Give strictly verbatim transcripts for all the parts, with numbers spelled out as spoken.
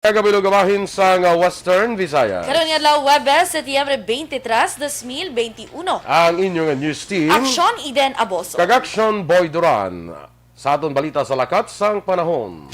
Kagabi, lugabahin sa nga Western Visayas. Karon nga adlaw, Huwebes, Setyembre twenty-three, dos mil twenty-one. Ang inyo nga news team. Aksyon, Eden Aboso. Kag Aksyon, Boy Duran. Sa aton balita sa lakat sang panahon.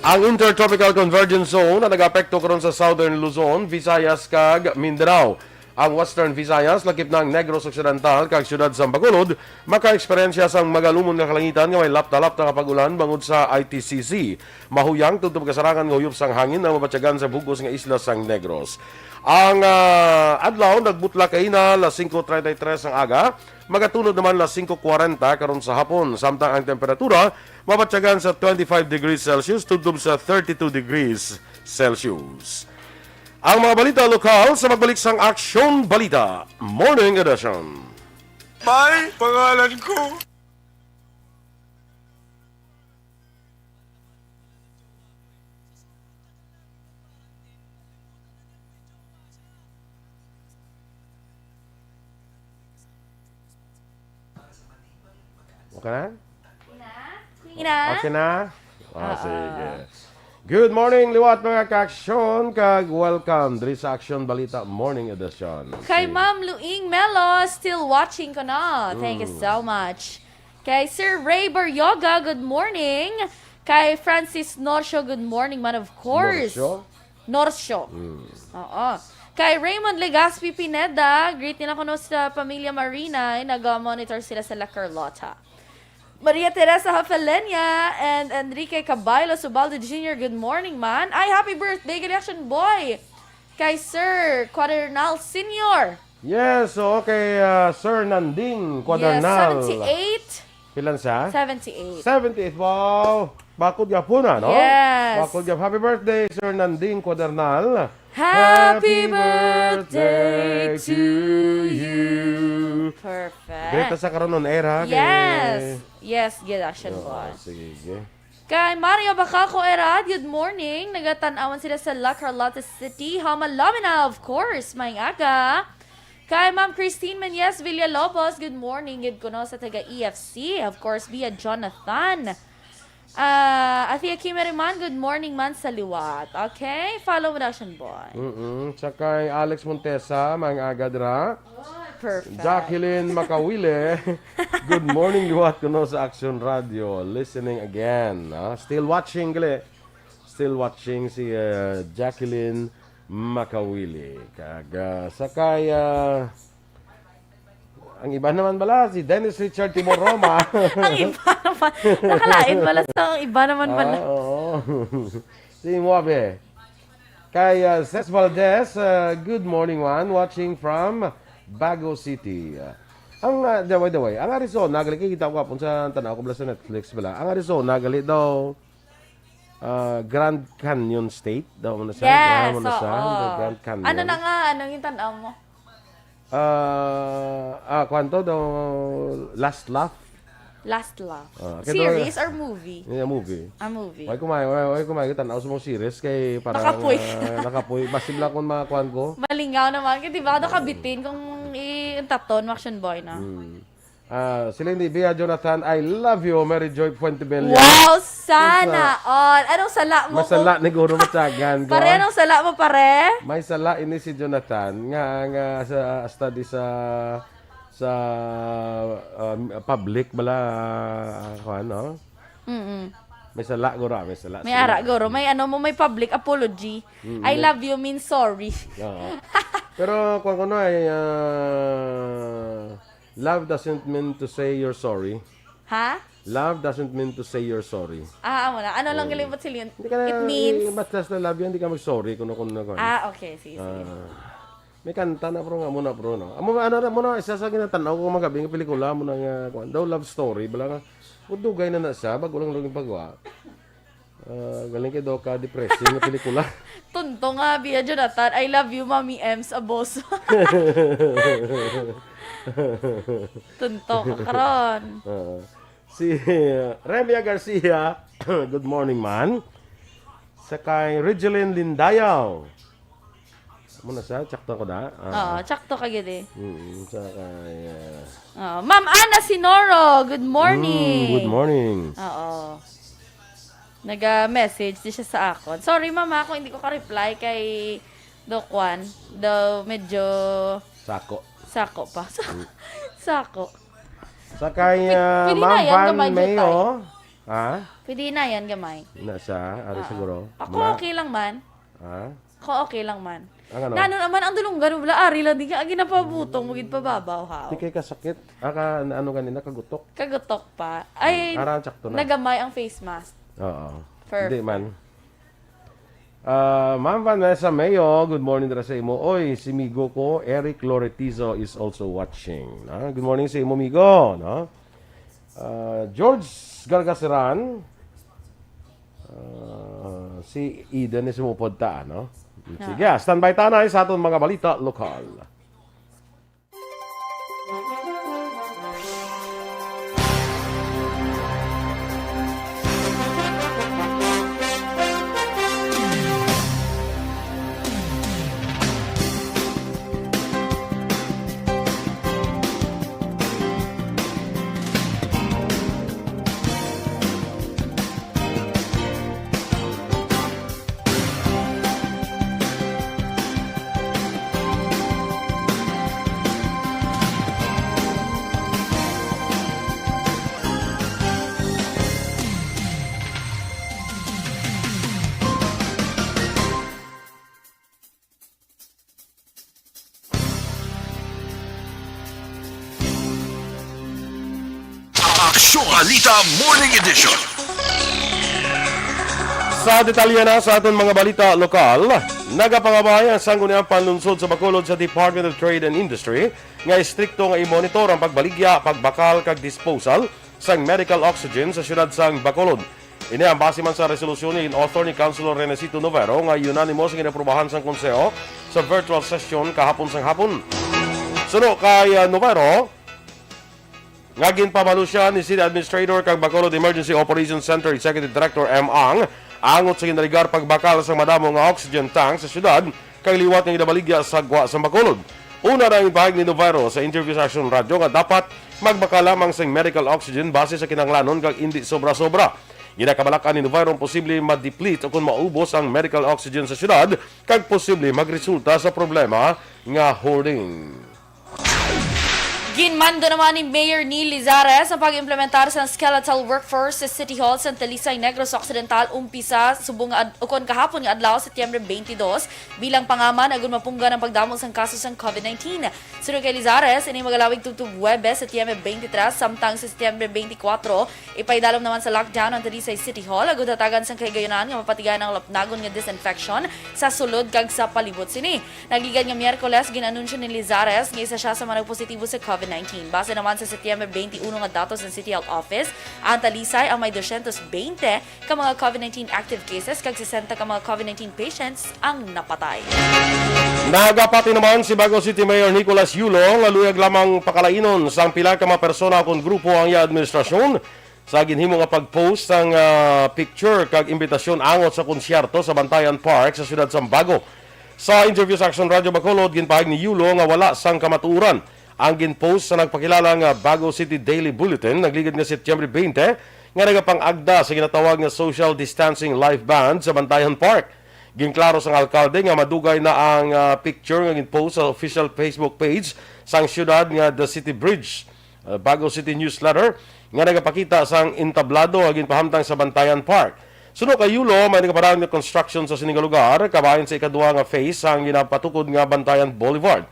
Ang Intertropical Convergence Zone na nag-apekto karon sa Southern Luzon, Visayas, kag Mindanao. Ang Western Visayas, lakip na ang Negros Occidental kag siyudad sang Bacolod, maka-eksperyensya sang magalumon nga kalangitan nga may lapta-lapta nga pag-ulan bangod sa I T C Z. Mahuyang tubtob kasarangan nga huyop sang hangin ang mabatyagan sa bug-os nga isla sang Negros. Ang, ah, adlaw nagbutla kaina las singko treinta y tres ang aga, magatunod naman las singko kwarenta karon sa hapon, samtang ang temperatura mabatyagan sa twenty-five degrees Celsius tubtob sa thirty-two degrees Celsius. Ang mga balita lokal sa pagbalik sang Aksyon Balita Morning Edition. May pangalan ko. Okay na? Ina? Okay na? Ah, Oo. Sige. Good morning, liwat, mga ka-aksyon, kag welcome diri sa Aksyon Balita Morning Edition. Kay Si Ma'am Luing Melo, still watching ko na. Thank you Mm. so much. Kay Sir Ray Baryoga, good morning. Kay Francis Norcio, good morning man, of course. Norcio? Norcio. Mm. Oo. Kay Raymond Legaspi Pineda, greet nila kuno sa pamilya Marina, ay nag-monitor sila sa La Carlota. Maria Teresa Hafelenia and Enrique Caballo Subaldo Junior, good morning, man. Ay, happy birthday, Galiaction Boy! Kay Sir Quadernal Senior. Yes, so okay, ah, Sir Nanding Quadernal. Yes, seventy-eight. Pilan siya? Seventy-eight. Seventy-eight, wow! Bakod gapon, ano? Yes. Bakod gap-, happy birthday, Sir Nanding Quadernal. Happy Happy birthday birthday to to you. you. Perfect. Great sa karon on air, ha? Kay Yes. Yes, good action, Oo, boss. Sige. Kay Mario Bacaco Erad, good morning. Nagatan-awan sila sa La Carlota City. Hama Lamina, of course. Maayong aga. Kay Ma'am Christine Menyes Villalobos, good morning. Gid kuno sa taga E F C. Of course, via Jonathan. Ah, Athea Kimeriman, good morning man sa liwat. Okay? Follow mo daw siya, boy. Mm-mm. Sa kay Alex Montesa, maayong aga dira. Perfect. Jacqueline Makawile, good morning, liwat kuno sa Action Radio. Listening again. Ah, still watching, gali. Still watching si, uh, Jacqueline Makawili. Kag, ah, sa kay, ah, ang iba naman bala, si Dennis Richard Timor Roma. Ang iba naman. Nakalain pala sa ang iba naman pala. Ah, oo. Si Muabe. Kay, ah, Ses Valdez, ah, good morning, one. Watching from Bago City. Ah, ang, ah, daway-daway, ang Arizona, gali, kita ko hapon sa tanaw ko bala sa Netflix bala. Ang Arizona, gali daw, ah, Grand Canyon State daw, ano siya? Yes, Ano siya? oo. The Grand Canyon. Ano na nga, ano yung tanaw mo? Ah, ah, kwanto daw, Last Laugh? Last Laugh. Ah, kaya Series daw, or movie? Yeah, movie. A movie. Way kumay, way, way kumay, tanaw sa mga series kay parang, Nakapoy. ah, nakapoy. Basig lang kung makakuan ko. Malingaw naman. Kaya di ba, nakabitin kung i-, taton, Action Boy na. Hmm. Ah, Celine Divia, Jonathan, I love you, Mary Joy Fuentebella. Wow, sana Sa all. Anong sala mo Masala kung ni Guro Matsagan ko. Pare, anong sala mo, pare? May sala ini si Jonathan nga, nga sa study sa, sa, um, public bala, ah, kuwan, no? Mm-mm. May sala, Guro, ah, may sala. May Sala. ara, Guro. May ano mo, may public apology. Mm, I may love you means sorry. Oo. Pero kung ano ay, ah, love doesn't mean to say you're sorry. Ha? Love doesn't mean to say you're sorry. Ah, amo na. Ano lang Mm. galing ba't sila yun? Hindi ka na, It means eh, mas last na love yun, hindi ka mag-sorry kung ano, kung ano. Ah, okay. Sige, sige. Ah. May kanta na, bro, nga muna, bro, no? Amo, ano na, muna, isa sa ginatanaw ko magabi nga pelikula, muna nga, kuwan, daw love story, bala nga, dugay na na siya, bago lang luging pagwa. Ah, galing kay daw ka depressing nga pelikula. Tunto nga, Bia Jonathan, I love you, Mami Ems, abos. Tunto ka karon. Ah. Si, uh, Remia Garcia, good morning, man. Sa kay Regeline Lindayaw. Muna sa, tsakto ko na. Ah. Oo, tsakto ka gid eh. Mm, sa kay, uh, Oo. Ma'am Ana Sinoro, good morning. Mm, good morning. Oo. Naga-message di siya sa akon. Sorry, mama, kung hindi ko ka-reply kay do kwan, do medyo Sako. sako pa. Sako. Sa kay, Pi- ah, pwede na Ma'am yan, Van gamay, Mayo. Jutay. Ha? Pwede na yan, gamay. Na siya, ari Ah. siguro. Ako Na? okay lang man. Ha? Ako okay lang man. Ang ano? Nano naman ang dulunggan mo, wala, ari lang, di ka, agi na pabutong mo, gid pababaw, haw. Di kay kasakit. Ah, ka, na, ano ganina, kagutok. Kagutok pa. Ay, Hmm. Ara, sakto na. nagamay ang face mask. Oo. Perfect. Hindi man. Ah, Ma'am Vanessa Mayo, good morning dira sa imo. Oy, si migo ko, Eric Loretizo is also watching. Ah, good morning sa imo, migo, no? Ah, George Gargaseran, ah, si Eden is sumupod ta, no? Sige, ah, standby ta na sa aton mga balita lokal. Aksyon Balita Morning Edition. Sa detalye na sa aton mga balita lokal, nagapangabay ang Sangguniang Panlungsod sa Bacolod sa Department of Trade and Industry nga istrikto nga i-monitor ang pagbaligya, pagbakal kag disposal sang medical oxygen sa siyudad sang Bacolod. Ini ang base man sa resolusyon nga gin-author ni Councilor Renesito Novero nga unanimous nga inaprubahan sang Konseho sa virtual session kahapon sang hapon. Suno kay, ah, Novero, nga ginpamahalo sia ni City Administrator kag Bacolod Emergency Operations Center Executive Director M. Ang, angot sa ginaligar pagbakal sang madamo nga oxygen tank sa siyudad kag liwat nga ginabaligya sa gwa sang Bacolod. Una na ang pahayag ni Novero sa interview sa Aksyon Radyo nga dapat magbakal lamang sing medical oxygen base sa kinahanglanon kag indi sobra-sobra. Ginakabal-an ni Novero ang posible ma-deplete o kon maubos ang medical oxygen sa siyudad kag posible magresulta sa problema nga hoarding. Ginmando naman ni Mayor Neil Lizares ang pag-implementar sang skeletal workforce sa City Hall sa Talisay, Negros Occidental, umpisa subong nga ad-, ukon kahapon nga adlaw, Setyembre twenty-two, bilang pangaman agud mapunggan ang pagdamo sang kaso sang COVID nineteen. Suno kay Lizares, ini magalawig tubtob Huwebes, Setyembre twenty-three, samtang sa Setyembre twenty-four, ipaidalom naman sa lockdown ang Talisay City Hall, agud hatagan sang kahigayunan nga mapatigayon ang lapnagon nga disinfection sa sulod kag sa palibot sini. Nagligad nga Miyerkules, gin-anunsyo ni Lizares nga isa sia sa mga nagpositibo sa COVID nineteen. Base naman sa Setyembre twenty-one nga datos sa City Health Office, ang Talisay ang may dosyentos bente ka mga COVID nineteen active cases kag sesenta ka mga COVID nineteen patients ang napatay. Nagapati naman si Bago City Mayor Nicolas Yulo nga luyag lamang pakalainon sang pila ka mga persona kon grupo ang iya administrasyon sa ginhimo nga pag-post sang, ah, picture kag imbitasyon angot sa konsyerto sa Bantayan Park sa siyudad sang Bago. Sa interview sa Aksyon Radyo Bacolod, ginpahayag ni Yulo nga wala sang kamatuoran ang gin-post sa nagpakilala nga Bago City Daily Bulletin, nagligad nga Setyembre twenty, nga nagapang-agda sa ginatawag nga social distancing live band sa Bantayan Park. Ginklaro sang alkalde nga madugay na ang, ah, picture nga gin-post sa official Facebook page sang siyudad nga The City Bridge, ah, Bago City Newsletter, nga nagapakita sang entablado nga ginpahamtang sa Bantayan Park. Suno kay Yulo, may nagapadayon nga construction sa sini nga lugar, kabahin sa ikadua nga phase sang ginapatukod nga Bantayan Boulevard.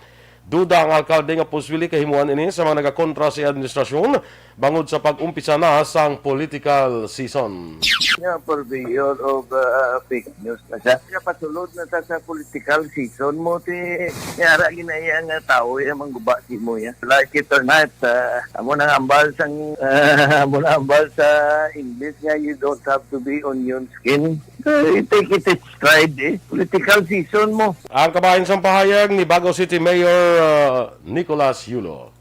Duda ang alkalde nga posible kahimuan ini sa mga nagakontra sa administrasyon bangod sa pag-umpisa na sang political season. Nga purveyor of, uh, fake news na siya. Kapasulod na ta sa political season mo, ti, yara ginaya nga tao, ya, mangguba si mo, ya. Like it or not, uh, amo nang ambal sang, uh, amo nang ambal sa English nga, "You don't have to be onion skin." Uh, you take it in stride, eh. Political season mo. Ang kabahin sang pahayag ni Bago City Mayor, uh, Nicolas Yulo.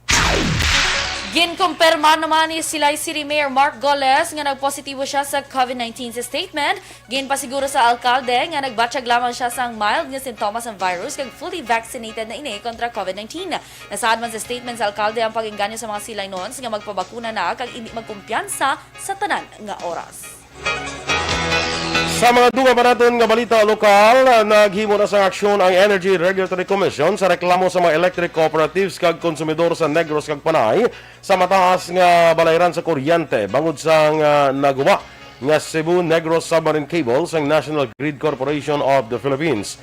Ginkumpirma naman ni Silay City Mayor Mark Goles nga nagpositibo siya sa COVID nineteen. Sa statement, ginpasiguro sa alkalde nga nagbatyag lamang siya sang mild nga sintomas sang virus kag fully vaccinated na ini kontra COVID nineteen. Nasaad man sa statement sa alkalde ang pag-engganyo sa mga Silaynons nga magpabakuna na kag indi magkumpiyansa sa tanan nga oras. Sa mga dugang pa naton nga balita lokal, naghimo na sang aksyon ang Energy Regulatory Commission sa reklamo sa mga electric cooperatives kag konsumidor sa Negros kag Panay sa mataas nga balayran sa kuryente bangod sang, ah, naguba nga Cebu Negros Submarine Cable sang National Grid Corporation of the Philippines.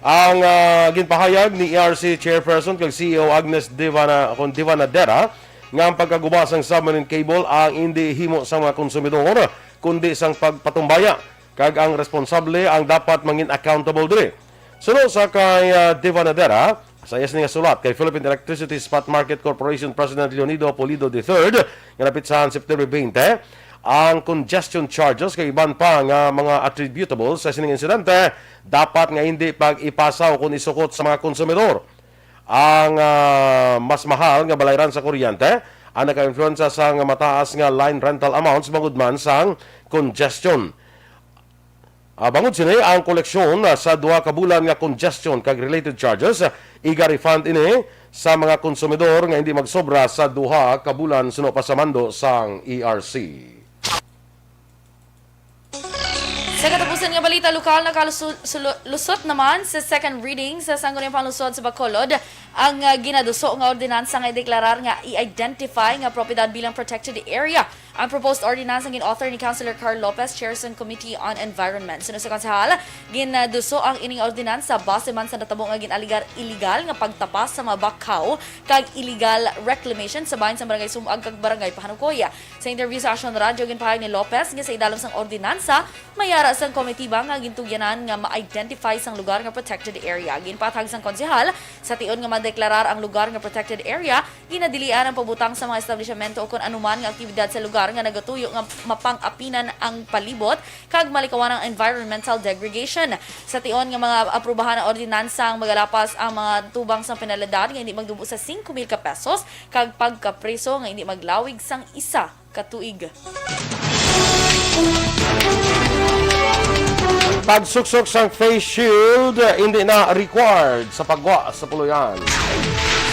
Ang, ah, ginpahayag ni E R C Chairperson kag C E O Agnes Divana, kon Divanadera, nga ang pagkaguba sang submarine cable ang indi himo sa mga konsumidor, kundi sang pagpatumbaya kag ang responsable ang dapat mangin accountable diri. Suno sa kay, ah, Divanadera, sa iya sini nga sulat kay Philippine Electricity Spot Market Corporation President Leonido Pulido the third, nga napitsahan September twenty, ang congestion charges kag iban pa nga mga attributable sa sining insidente dapat nga hindi pag-ipasa o kon isukot sa mga konsumidor. Ang, ah, mas mahal nga balayran sa kuryente ang naka-influensya sang mataas nga line rental amounts bangod man sang congestion. Ah, bangod sini, ang koleksyon, ah, sa duha ka bulan nga congestion kag related charges, ah, iga-refund ini sa mga konsumidor nga hindi magsobra sa duha ka bulan suno pa sa mando sang E R C. Sa katapusan nga balita lokal, nakalusot naman sa second reading sa Sangguniang Panlungsod sa Bacolod ang, ah, ginaduso nga ordinansa nga ideklarar nga i-identify nga propiedad bilang protected area. Ang proposed ordinance ang gin-author ni Councilor Carl Lopez, Chairperson Committee on Environment. Suno sa konsehal, ginaduso ang ining ordinansa base man sa natabo nga gin-alegar iligal nga pagtapas sa mga bakhaw kag illegal reclamation sa bahin sang Barangay Sumag kag Barangay Pahanukoy. Sa interview sa Aksyon Radio, ginpahayag ni Lopez nga sa idalom sang ordinansa, may ara sang komitiba nga gintugyanan nga ma-identify sang lugar nga protected area. Ginpaathag sang konsehal, sa tion nga madeklarar ang lugar nga protected area, ginadilian ang pagbutang sa mga establisyamento o kon anuman nga aktibidad sa lugar nga nagatuyo nga mapang-apinan ang palibot kag malikawan ang environmental degradation. Sa tion nga mga aprubahan ang ordinansa, ang magalapas ang mga tubang sang penalidad nga hindi magdubo sa singko mil ka pesos kag pagkapriso nga hindi maglawig sang isa ka tuig. Pagsuksok sang face shield, hindi na required sa paggwa sa puloy-an.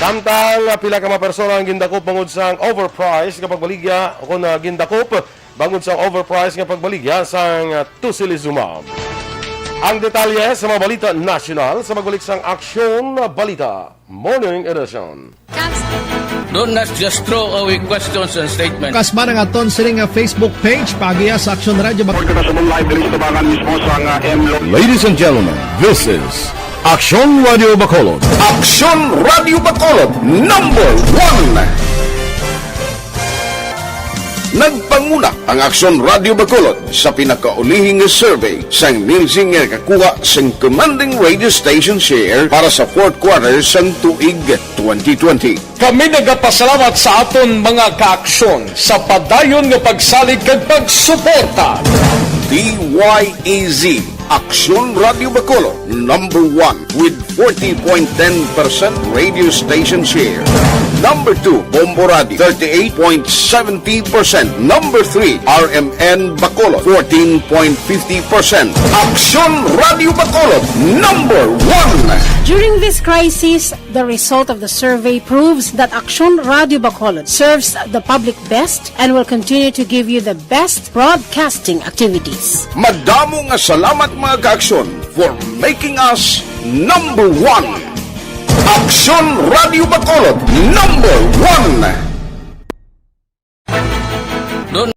Samtang pila ka mga persona ang gindakop bangod sang overprice nga pagbaligya, o kon, ah, gindakop bangod sang overprice nga pagbaligya sang, ah, tocilizumab. Ang detalye sa mga balita nasyonal sa pagbalik sang Aksyon Balita Morning Edition. Don't not just throw away questions and statements. Kasma nga aton sini nga Facebook page, paagiha sa Aksyon Radio Bac- Report kita sa live diri sa tubangan mismo sa nga M Lo- Ladies and gentlemen, this is Aksyon Radio Bacolod. Aksyon Radio Bacolod, number one. Nagpanguna ang Aksyon Radio Bacolod sa pinakaulihi nga survey sang Nielsen nga nakakuha sang commanding radio station share para sa fourth quarter sang tuig twenty twenty. Kami nagapasalamat sa aton mga kaaksyon sa padayon nga pagsalig kag pagsuporta. D Y E Z, Aksyon Radio Bacolod, number one with forty point ten percent radio station share. Number two, Bombo Radio, thirty-eight point seventy percent. Number three, R M N Bacolod, fourteen point fifty percent. Aksyon Radio Bacolod, number one. During this crisis, the result of the survey proves that Aksyon Radio Bacolod serves the public best and will continue to give you the best broadcasting activities. Madamo nga salamat, mga kaaksyon, for making us number one. Aksyon Radio Bacolod, number one. Don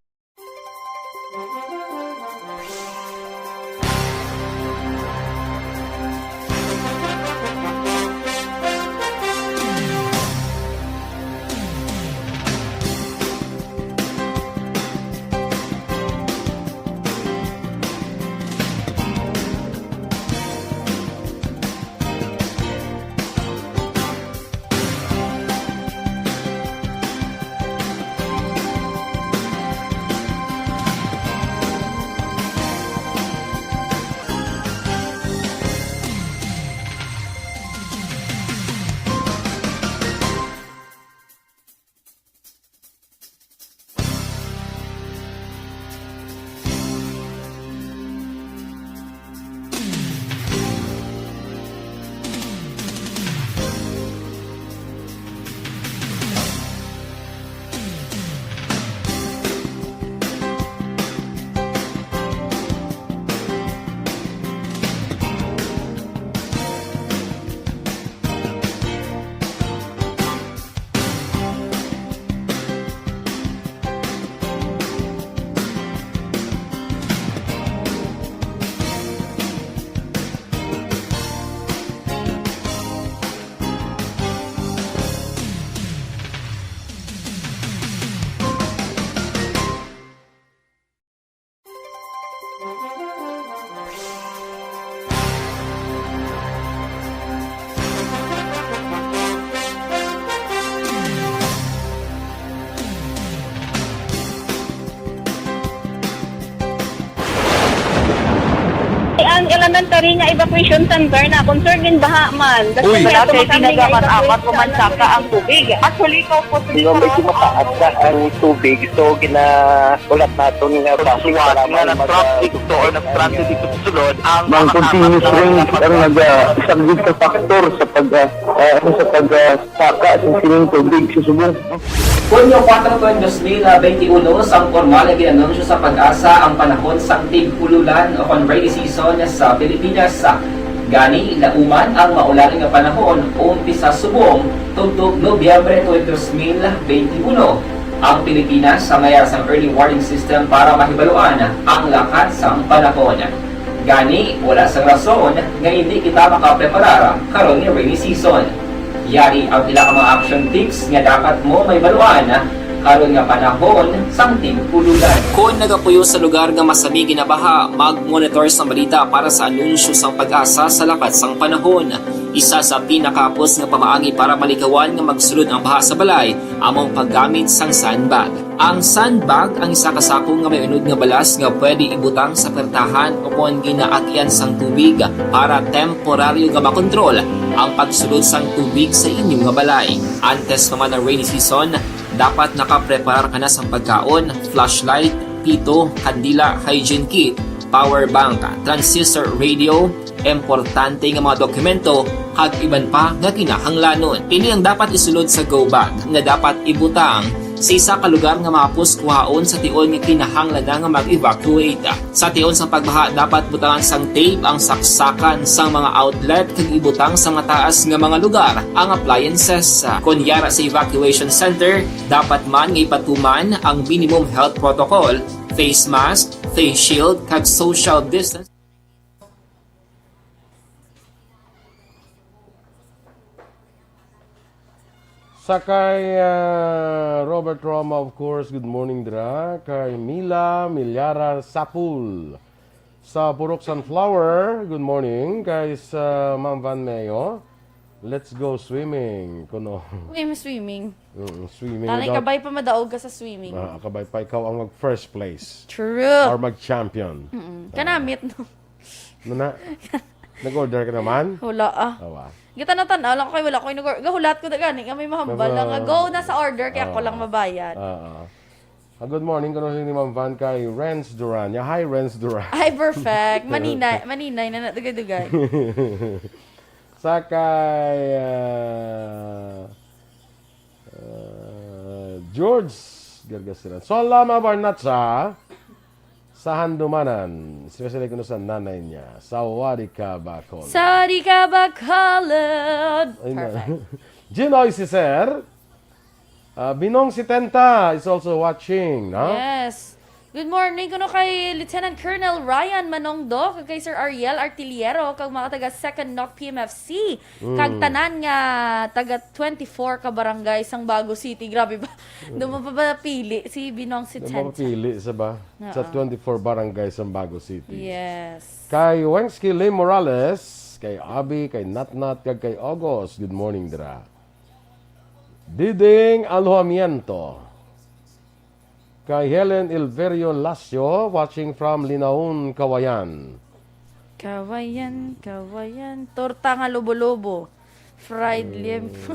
Ang elementary nga evacuation center na, concern din baha man. Uy. Wala, kay pinagaman apat o man saka ang tubig. Actually, ikaw po, hindi ko mataas na ang tubig. So, gina-, ulat naton nga basi nga para nag-traffic to or nag-transit dito sa sulod, ang mga continuous rains ang nag-, ah, isang big factor sa pag, ah, ah, ano, sa pag, ah, saka sa sining tubig sa Subo. Hunyo kuwatro, dos mil benti uno, sang pormal nga gin-anunsyo sa PAGASA ang panahon sang tig-ululan o kon rainy season sa Pilipinas. Gani, lauman ang maulan nga panahon umpisa subong tubtob Nobyembre twenty, dos mil benti uno. Ang Pilipinas may ara sang early warning system para mahibaluan ang lakat sang panahon. Gani, wala sang rason nga indi kita makapreparar karon nga rainy season. Yari ang pila ka mga action tips nga dapat mo mahibaluan karon nga panahon sang tig-ululan. Kon nagapuyo sa lugar nga masami ginabaha, mag-monitor sang balita para sa anunsyo sang PAGASA sa lakat sang panahon. Isa sa pinakahapos nga pamaagi para malikawan nga magsulod ang baha sa balay amo ang paggamit sang sandbag. Ang sandbag ang isa ka sako nga may unod nga balas nga pwede ibutang sa pertahan o kon ginaagyan sang tubig para temporaryo nga makontrol ang pagsulod sang tubig sa inyo nga balay. Antes pa man ang rainy season, dapat nakapreparar ka na sang pagkaon, flashlight, pito, kandila, hygiene kit, power bank, transistor radio, importante nga mga dokumento, kag iban pa nga kinahanglanon. Ini ang dapat isulod sa go bag nga dapat ibutang sa isa ka lugar nga mahapos kuhaon sa tion nga kinahanglan na nga mag-evacuate. Sa tion sang pagbaha, dapat butangan sang tape ang saksakan sang mga outlet kag ibutang sa mataas nga mga lugar ang appliances. Kon yara sa evacuation center, dapat man nga ipatuman ang minimum health protocol, face mask, face shield, kag social distance. Sa kay, ah, Robert Roma, of course, good morning, dira. Kay Mila Milyara Sapul sa Purok Sunflower, good morning. Kay sa Ma'am Van Meo, let's go swimming. Kuno. Uy, may swimming. Mm, swimming. Tanay without kabay pa madaog ka sa swimming. Ah, kabay pa ikaw ang mag-first place. True. Or mag-champion. Mm-mm. Ah. Kanamit, no? Ano na? Nag-order ka naman? Wala, ah. Awa. Gitanaw-tanaw lang ko kay wala ko nag-order. Gahulat ko na gani nga may mahambal lang nga, "Go na sa order, kay ako lang mabayad." Oo. Ah, good morning, kuno ni Ma'am Van kay Renz Duran. Yeah, hi, Renz Duran. Ay, perfect. Maninay, maninay na nadugay-dugay. Sa kay, ah, Uh, George Gargasiran. Solama Barnatsa sa Handumanan, especially kuno sa nanay niya. Sawadika, Bacolod. Sawadika, Bacolod. Ay, na. Perfect. Ginoy Cicer, uh, Binong Setenta is also watching, no? Yes. Good morning kuno kay Lieutenant Colonel Ryan Manongdo, kag kay Sir Ariel Artillero, kag mga taga Second Nok P M F C, kag Mm. tanan nga taga twenty-four ka barangay sang Bago City. Grabe ba? Mm. Daw mapapili si Binong Setenta. Daw mapapili sa ba? Sa Oo. twenty-four barangay sang Bago City. Yes. Kay Wensky Lim Morales, kay Abi, kay Natnat, kag kay August. Good morning, dira. Diding Alojamiento. Kay Helen Ilverio Lacio, watching from Linaon, Kawayan. Kawayan, Kawayan. Torta nga lobo-lobo. Fried Mm. liempo.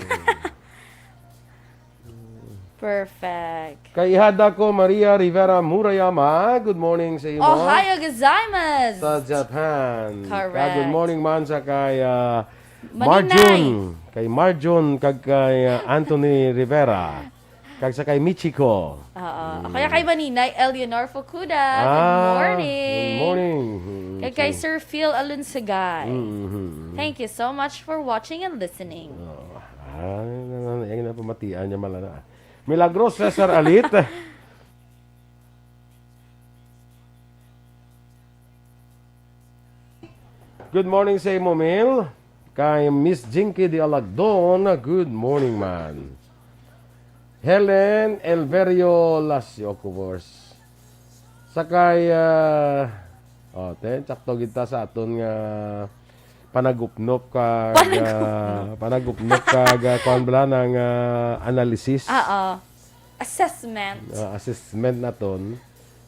Perfect. Kay ihada ko, Maria Rivera Murayama. Good morning sa imo. Ohayo gozaimasu. Sa Japan. Correct. Kag good morning man sa kay, ah, Maninay. Marjun. Kay Marjun, kag kay, ah, Anthony Rivera. Kag sa kay Michiko. Oo. Mm. Kaya kay Maninay, Eleanor Fukuda. Good Ah, morning. Good morning. Mm, Kay, kay okay. Sir Phil Alunsagay. Mm-hmm. Thank you so much for watching and listening. Oh, ah, yan na, yan na, pamatian niya, mala na. Milagros Cesar Alit. Good morning sa imo, Mil. Kay Miss Jinky de Alagdon, good morning, man. Helen Elverio Lasio, of course. Sa kay, ah, oh, ten, sakto gid ta sa aton nga panagupnop ka, Panagupnop. ah, panagupnop ka, ga, kuwan bala, ng, ah, analysis. Oo. Assessment. Ah, assessment naton.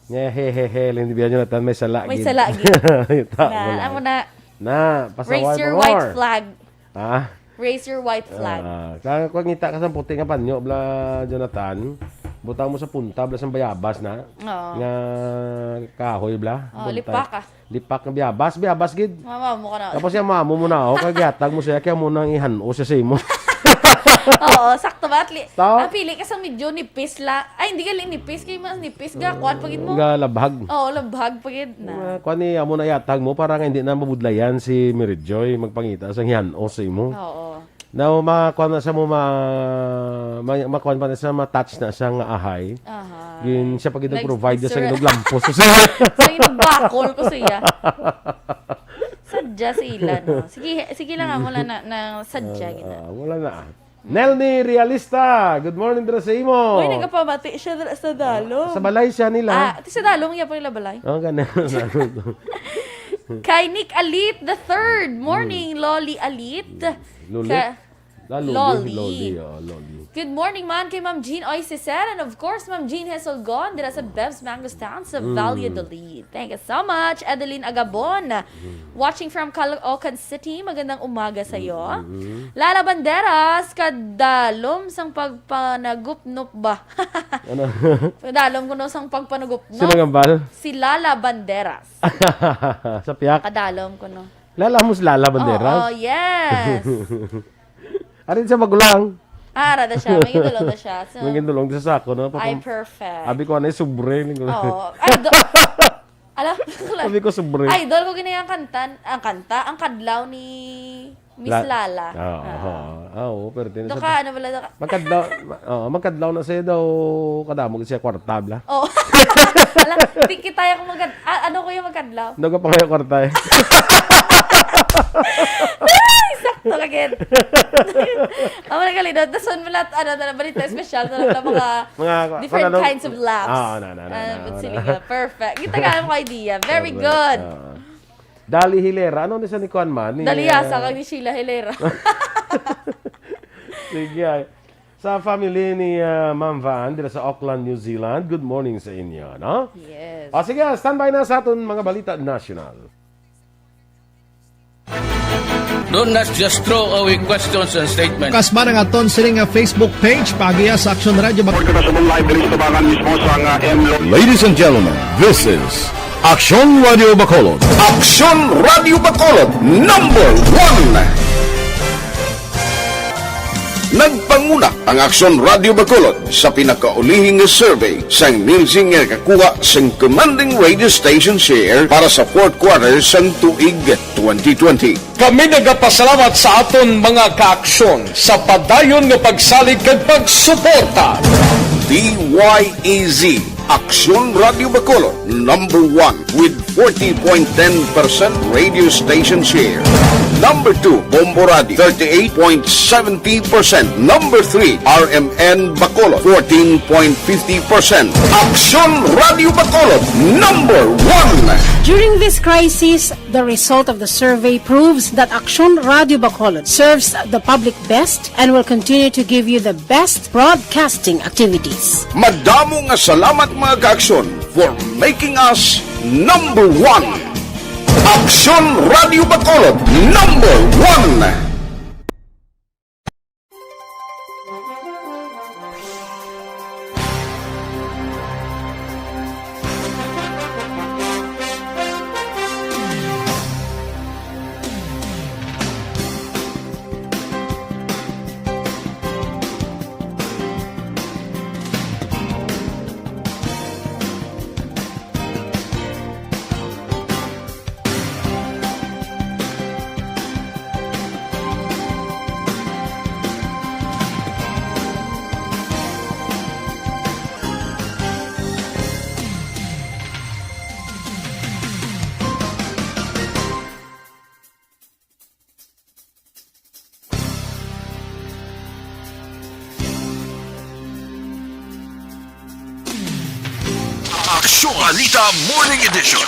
Nga, he, he, he, Lindy Bianyo, natan may sala May gid. Sala gid. Yuta Na, mo lang. Amo na. Na, pasaway Raise your pa white more. Flag. Ha? Raise your white flag. Ah, kaya kung ngita ka sa puti nga panyo, bla, Jonathan, butang mo sa punta, bla, sa bayabas na. Oo. Nga kahoy, bla. Oh, Punta. Lipak, ah. Lipak nga bayabas, bayabas gid. Mama mo ka na. Tapos yung mama mo na, oh, kay gihatag mo siya, kaya mo nang ihan-o siya sa imo. Oo, sakto ba? At li-, Tao? Ah, pili ka sa medyo nipis la. Ay, hindi ka lang nipis, kay mas nipis ga, kuwan pa gid mo. Nga labhag. Oo, labhag pa gid na. Nga, kuwan ni, amo na yatag mo, para nga hindi na mabudlayan si Mary Joy, magpangita sa ihan-o sa imo. Oo. Now, makuha na sa mo, ma-, ma-, makuha pa na sa ma-touch na siya nga ahay. Aha. Gin, siya pa gid Nag-, nag-provide niya sa sira- inog lampos. So, inog bakol ko siya. Sadya sa ila, no? Sige, sige lang, ah, wala na, na sadya, Ah, gina. Ah, wala na, ah. Nelny Realista, good morning dira sa imo. Uy, nagapamati siya dira sa Dalom. Sa balay siya nila. Ah, ito sa Dalom, iya pa nila balay. Oh, ganun. Kay Nick Alit the third. Morning, Hmm. Loli Alit. Loli? Ka-, Ah, Loli. Loli. Loli, oh, Loli. Good morning, man, kay Ma'am Jean Oy Cesar, and of course, Ma'am Jean Hesolgon, dira sa Bev's Mangoes Town sa Mm. Valladolid. Thank you so much, Adeline Agabon. Mm. Watching from Caloocan City, magandang umaga sa iyo. Mm, mm, mm. Lala Banderas, kadalom sang pagpanagupnop ba? Ano? Kadalom kuno sang pagpanagupnop. Sino nga bal? Si Lala Banderas. Sa piyak? Kadalom kuno. Lala mo si Lala Banderas? Oo, yes. Arin sa magulang. Ah, ara na siya. May gindulong na siya. So, May gindulong sa sako, no? Ay, Papam-, perfect. Abi ko, ano, yung sobre, ni ko. Oo. Ay, do-, ala, Abi ko, sobre. Idol ko gini ang kanta, ang kanta, ang kadlaw ni Miss La-, Lala. Ah, Ah. oo. Ah, oo, pero din Doka, sa ano pala, doka? Magkadlaw, ma-, oo, magkadlaw na siya daw, kadamo siya kwarta, bla. Oh. Ala, di kita yung magkad-, ah, ano ko yung magkadlaw? Nagapangaya kwarta eh. Ay, sakto ka, Ken. Amo na gali, no? Dason mo lahat, ano, ano, balita espesyal, ano, ano, mga Mga, different ano, kinds of laughs. Ah, na, na, na, Ah, na, but na, sige na. Nga, perfect. Kita ka mo idea. Very Correct. good. Ah. Dali Hilera. Ano ni sa ni Kuan man? Ni, Dali ah, Yasa kag ni Sheila Hilera. Sige, ay. Sa family ni, ah, Ma'am Van, dira sa Auckland, New Zealand, good morning sa inyo, no? Yes. O, sige, standby na sa aton mga balita nasyonal. Do not just throw away questions and statements. Kasman ang aton sini nga Facebook page, paagiha sa Aksyon Radio Bac- Report ko na sa mong live diri sa Tabangan mismo sa nga M Lo- Ladies and gentlemen, this is Aksyon Radio Bacolod. Aksyon Radio Bacolod, number one. Nagpanguna ang Aksyon Radio Bacolod sa pinakaulihi nga survey sang Nielsen nga nakakuha sang commanding radio station share para sa fourth quarter sang tuig twenty twenty. Kami nagapasalamat sa aton mga kaaksyon sa padayon nga pagsalig kag pagsuporta. D Y E Z, Aksyon Radio Bacolod, number one with forty point ten percent radio station share. Number two, Bombo Radio, thirty-eight point seventy percent. Number three, R M N Bacolod, fourteen point fifty percent. Aksyon Radio Bacolod, number one. During this crisis, the result of the survey proves that Aksyon Radio Bacolod serves the public best and will continue to give you the best broadcasting activities. Madamo nga salamat, mga kaaksyon, for making us number one. Aksyon Radio Bacolod, number one. Aksyon Balita Morning Edition.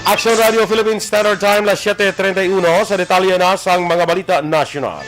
Action Radio Philippine Standard Time, las siete treinta y uno. Sa detalye na sang mga balita nasyonal.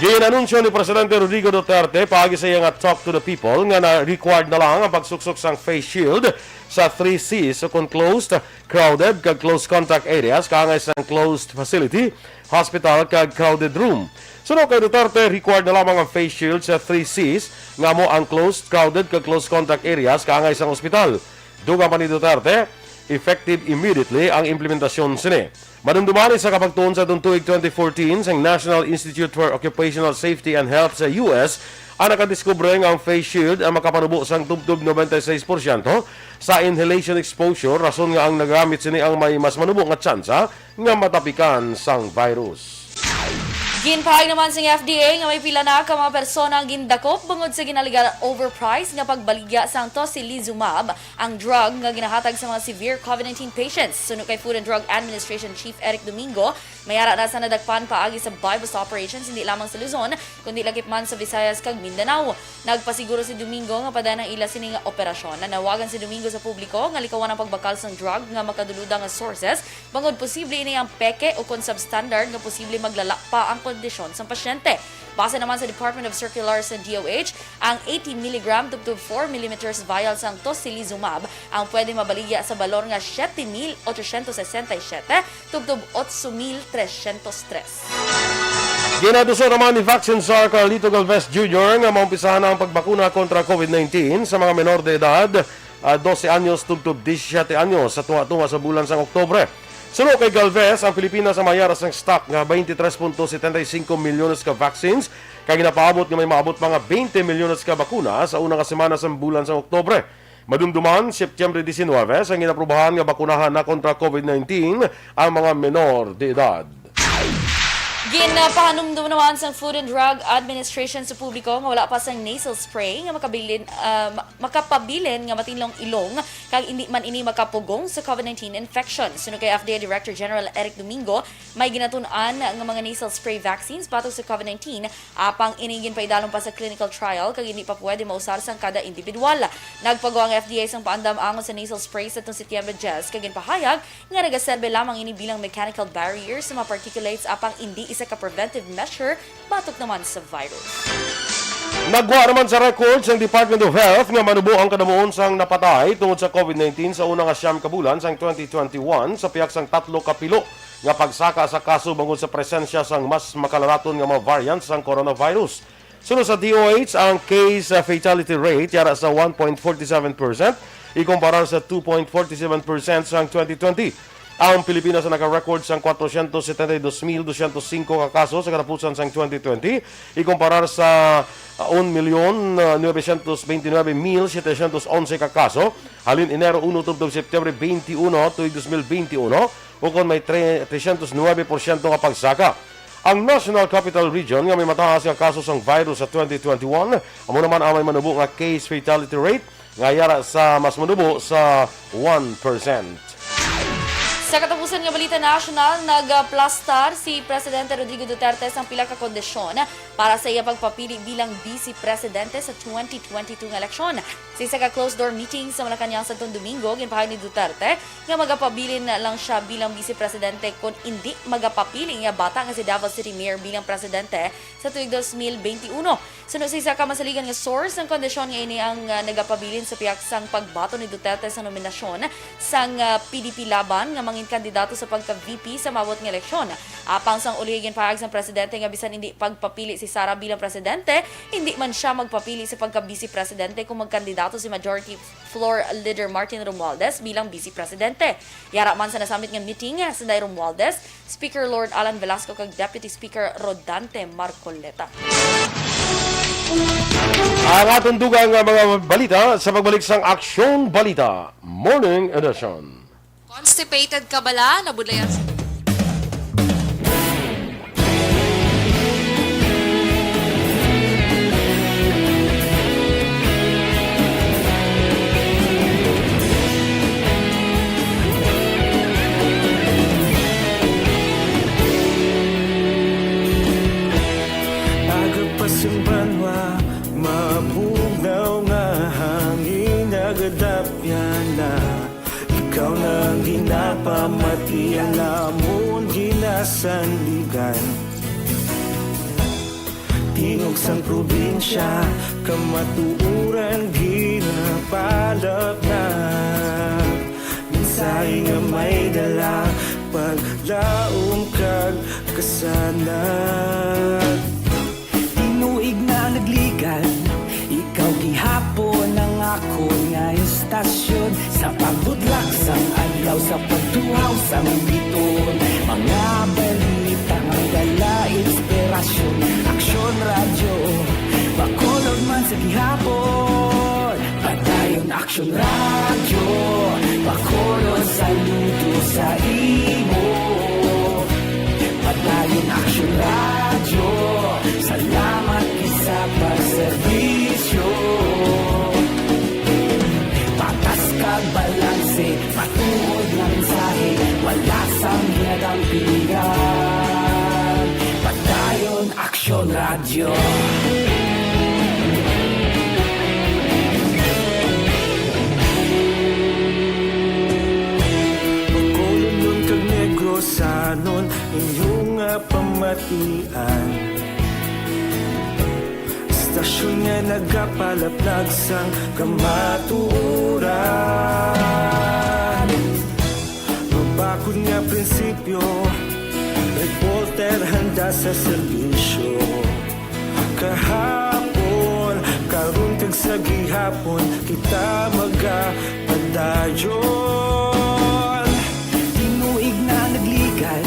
Ginanunsyo ni Presidente Rodrigo Duterte paagi sa iya nga Talk to the People nga na-required na lang ang pagsuksok sang face shield sa three Cs, o kon closed, crowded, kag close contact areas, kaangay sang closed facility, hospital, kag crowded room. Suno kay Duterte, required na lamang ang face shield sa three Cs, nga amo ang closed, crowded, kag close contact areas, kaangay sang ospital. Dugang pa ni Duterte, effective immediately ang implementasyon sini. Madumduman, sa kapagtuon sa tuig twenty fourteen sang National Institute for Occupational Safety and Health sa U S, ang nakadiskubre nga ang face shield ang makapanubo sang tubtob ninety-six porsyento sa inhalation exposure, rason nga ang nagamit sini ang may mas manubo nga tsansa nga matapikan sang virus. Ginpahayag naman sang F D A nga may pila na ka mga persona ang gindakop bangod sa ginalegal overprice nga pagbaligya sang tocilizumab, ang drug nga ginahatag sa mga severe COVID nineteen patients. Suno kay Food and Drug Administration Chief Eric Domingo, may ara na sa nadakpan paagi sa buy-bust operations hindi lamang sa Luzon, kundi lakip man sa Visayas kag Mindanao. Nagpasiguro si Domingo nga padayon ang ila sini nga operasyon. Nanawagan si Domingo sa publiko nga likawan ang pagbakal sang drug nga makaduluda nga sources, bangod posible ini ang peke ukon substandard nga posible maglala pa ang kondisyon sang pasyente. Base naman sa Department of Circular sa D O H, ang eighty milligram tubtob four millimeters vial sang tocilizumab ang pwede mabaligya sa balor nga siete mil ochocientos sesenta y siete tubtob otso mil trescientos tres. Ginaduso naman ni Vaccine Czar Carlito Galvez Junior nga maumpisahan na ang pagbakuna kontra COVID nineteen sa mga menor de edad, ah, dose anyos tubtob disisiete anyos sa tunga-tunga sa bulan sang Oktubre. Suno kay Galvez, ang Pilipinas ang may ara sang stock nga twenty-three point seventy-five milyones ka vaccines, kag ginapaabot nga may maabot pa nga twenty milyones ka bakuna sa una nga semana sang bulan sang Oktubre. Madumduman, Setyembre diecinuebe sang ginaprubahan nga bakunahan na kontra COVID nineteen ang mga menor de edad. Ginapahanumdom naman sang Food and Drug Administration sa publiko nga wala pa sang nasal spray nga makabilin, ah, ma- makapabilin nga matinlong ilong, kag indi man ini makapugong sa COVID nineteen infection. Suno kay F D A Director General Eric Domingo, may ginatun-an nga mga nasal spray vaccines batok sa COVID nineteen, apang ini ginpaidalom pa sa clinical trial kag indi pa pwede mausar sang kada individual. Nagpagawa ang F D A sang paandam angot sa nasal spray sadtong Setyembre diyes, kag ginpahayag nga nagaserbe lamang ini bilang mechanical barrier sa mga particulates, apang indi isa ka preventive measure batok naman sa virus. Naggwa naman sa record sang Department of Health nga manubo ang kadamuon sang napatay tungod sa COVID nineteen sa una nga siyam ka bulan sang twenty twenty-one sa pihak sang tatlo ka pilo nga pagsaka sa kaso bangod sa presensya sang mas makalalaton nga mga variant sang coronavirus. Suno sa D O H, ang case fatality rate yara sa one point forty-seven percent ikumparar sa two point forty-seven percent sang twenty twenty. Ang Pilipinas ang naka-record sang kwatrocientos setenta y dos mil doscientos singko ka kaso sa katapusan sang twenty twenty, ikumparar sa, ah, un milyon, ah, nuebe sientos beintinuebe mil setecientos onse ka kaso halin Enero uno tubtob Septyembre beintiuno tuig dos mil beintiuno, ukon may tre-, trescientos nuebe porsyento nga pagsaka. Ang National Capital Region nga may mataas nga kaso sang virus sa twenty twenty-one, amo naman ang may manubo nga case fatality rate nga yara sa mas manubo sa one percent. Sa katapusan nga balita nasyonal, nagaplastar si Presidente Rodrigo Duterte sang pila ka kondisyon para sa iya pagpapili bilang Vice Presidente sa twenty twenty-two nga eleksyon. Sa isa ka closed-door meeting sa Malacañang sadtong Domingo, ginpahayag ni Duterte nga magapabilin lang siya bilang Vice Presidente kon indi magapapili ang iya bata nga si Davao City Mayor bilang Presidente sa tuig dos mil beintiuno. Suno sa isa ka masaligan nga source, ang kondisyon nga ini ang, ah, nagapabilin sa pihak sang pagbaton ni Duterte sa nominasyon sang, ah, P D P Laban nga mangin kandidato sa pagka-V P sa maabot nga eleksyon. Apang sang ulihi, ginpahayag sang presidente nga bisan indi pagpapili si Sara bilang presidente, indi man sia magpapili sa pagka-vice presidente kon magkandidato si Majority Floor Leader Martin Romualdez bilang vice presidente. Yara man sa nasamit nga meeting, Sanday Romualdez, Speaker Lord Alan Velasco kag Deputy Speaker Rodante Marcoleta. Ang atong dugang nga mga balita sa pagbalik sang Aksyon Balita Morning Edition. Constipated ka bala? Nabudlayan sa Agapasimbanwa, mabugnaw nga hangin, nagadapyan na. Ikaw na ang ginapamati, ang amon ginasandigan. Tingog sang probinsya, kamatuoran ginapalapnag. Mensahe nga may dala, paglaom kag kasanag. Tinuig na nagligan, ikaw gihapon ang akon nga istasyon. Sa pagbudlak sang adlaw, sa pagtuhaw sang bituon, mga balita nga dala inspirasyon. Aksyon Radyo, Bacolod man sa gihapon. Padayon Aksyon Radyo, Bacolod, saludo sa imo. Padayon Aksyon Radyo, salamat gid sa pagserbisyo. Patas kag balanse, matuod nga mensahe, wala sang ginadampigan. Padayon Aksyon Radyo. Bacolodnon kag Negrosanon, inyo nga pamatian. Istasyon nga nagapalaplag sang kamatuoran. Mabakod nga prinsipyo, reporter handa sa serbisyo. Kahapon, karon kag sa gihapon, kita magapadayon. Tinuig na nagligan,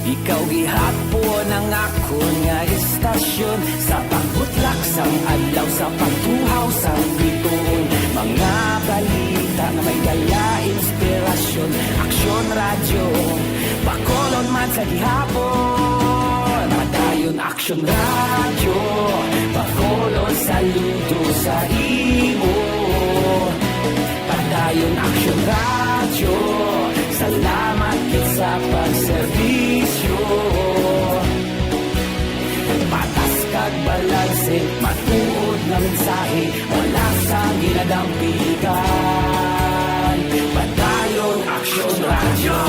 ikaw gihapon ang akon nga istasyon. Sa pagbutlak sang adlaw, sa pagtuhaw sang bituon, mga balita nga may dala inspirasyon. Aksyon Radyo, Bacolod man sa gihapon. Padayon Aksyon Radyo, Bacolod, saludo sa imo. Padayon Aksyon Radyo, salamat gid sa pagserbisyo. Patas kag balanse, matuod nga mensahe, wala sang ginadampigan. Padayon Aksyon Radyo.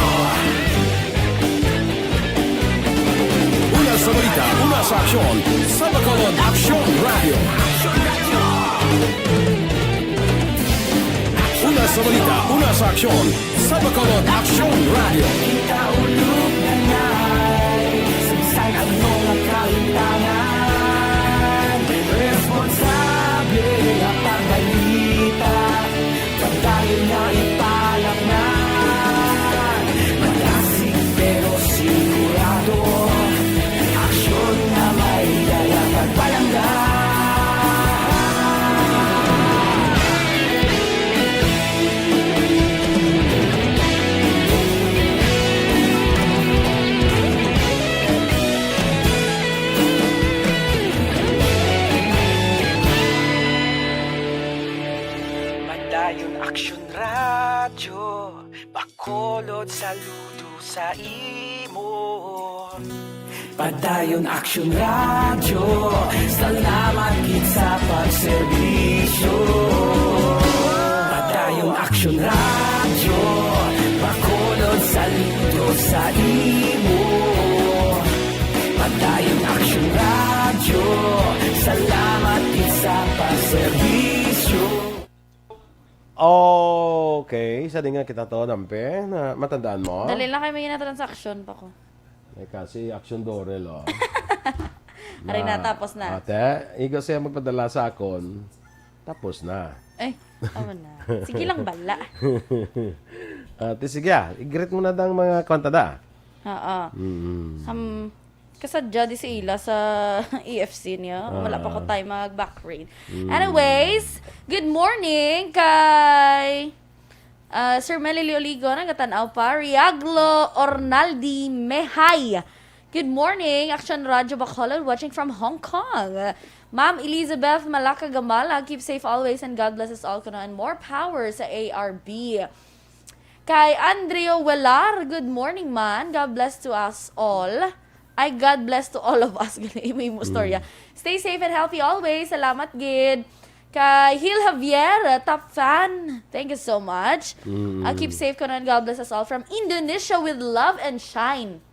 Una sa balita, una sa aksyon, sa Bacolod Aksyon Radyo. Una sa balita, una sa aksyon, sa Bacolod Aksyon Radyo. Kita ulog na ngay, sa bisan ano nga kahimtangan, responsable nga pagbalita. Padayon nga ipalapngan, malasig pero sigurado. Aksyon nga may dala kag palangga. Padayon Aksyon Radyo, Bacolod, saludo sa imo. Padayon Aksyon Radyo, salamat gid sa pagserbisyo. Padayon Aksyon Radyo, Bacolod, saludo sa imo. Padayon Aksyon Radyo, salamat gid sa pagserbisyo. Okay, sa di nga kita to, Dampe, na matandaan mo? Dali lang kay may ginatransaksyon pa ko. May kasi action Dorel, oh. Aray na, tapos na. Ate, igo siya magpadala sa akon. Tapos na. Ay, tama na. Sige lang, bala. Ate, sige, ah. I-greet mo na dang mga kwanta da. Oo. Mm. Um, kasadya di si Ila sa E F C niya. Wala pa ko, ah, time mag-back rain. Mm. Anyways, good morning kay, ah, Sir Melly Leoligo, nagatan-aw pa. Riaglo Ornaldi Mehay. Good morning, Action Radyo Bacolod, watching from Hong Kong. Ma'am Elizabeth Malaka Gamala, keep safe always and God bless us all kuno and more power sa A R B. Kay Andrio Welar, good morning, man. God bless to us all. Ay, God bless to all of us. Gali, may mo istorya. Mm. Stay safe and healthy always. Salamat gid. Kay Hil Javier, top fan. Thank you so much. Mm. Ah, keep safe kuno and God bless us all from Indonesia with love and shine.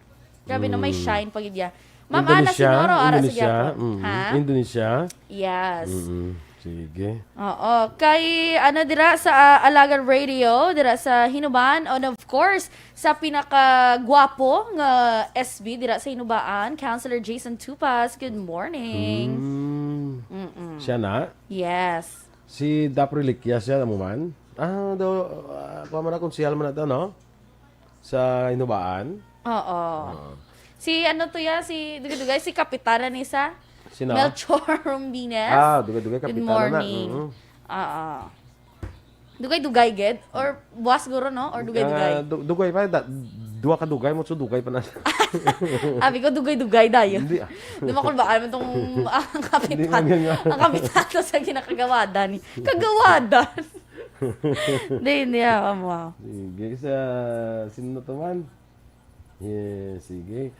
Grabe, no, may, mm, shine pa gid ya. Ma'am Ana Indonesia, Sinoro, ara sa Indonesia, gyapon. Mm, Ha? Indonesia. Yes. Mm-mm. Sige. Oo. Kay, ano, dira sa, ah, Alagan Radio, dira sa Hinubaan, and of course, sa pinakagwapo nga S B dira sa Hinubaan, Councilor Jason Tupas. Good morning. Mm. Mm-mm. Siya na? Yes. Si Dap Reliquia siya, amo man? Ah, do, ah, kuha man na, konsehal man na to, no? Sa Hinubaan? Oo. Oo. Si ano to ya, si Dugay-Dugay, si Kapitana ni sa Sino? Melchor Rombines. Ah, Dugay-Dugay, Good Kapitana na. morning. Mhm. Oo. Dugay-Dugay gid? Or buwas guro, no? Or Dugay-Dugay? Ah, du-, Dugay pa, da-, duha ka Dugay mo, so Dugay pa na. Abi ko, Dugay-Dugay dayon. Hindi, ah. Di makulbaan man tong, ah, ang Hindi kapitan. man ganyan. Ang kapitan to sa ginakagawadan. Kagawadan. Hindi, hindi ako mo. Sige, sa, sino na to man? Yes, sige.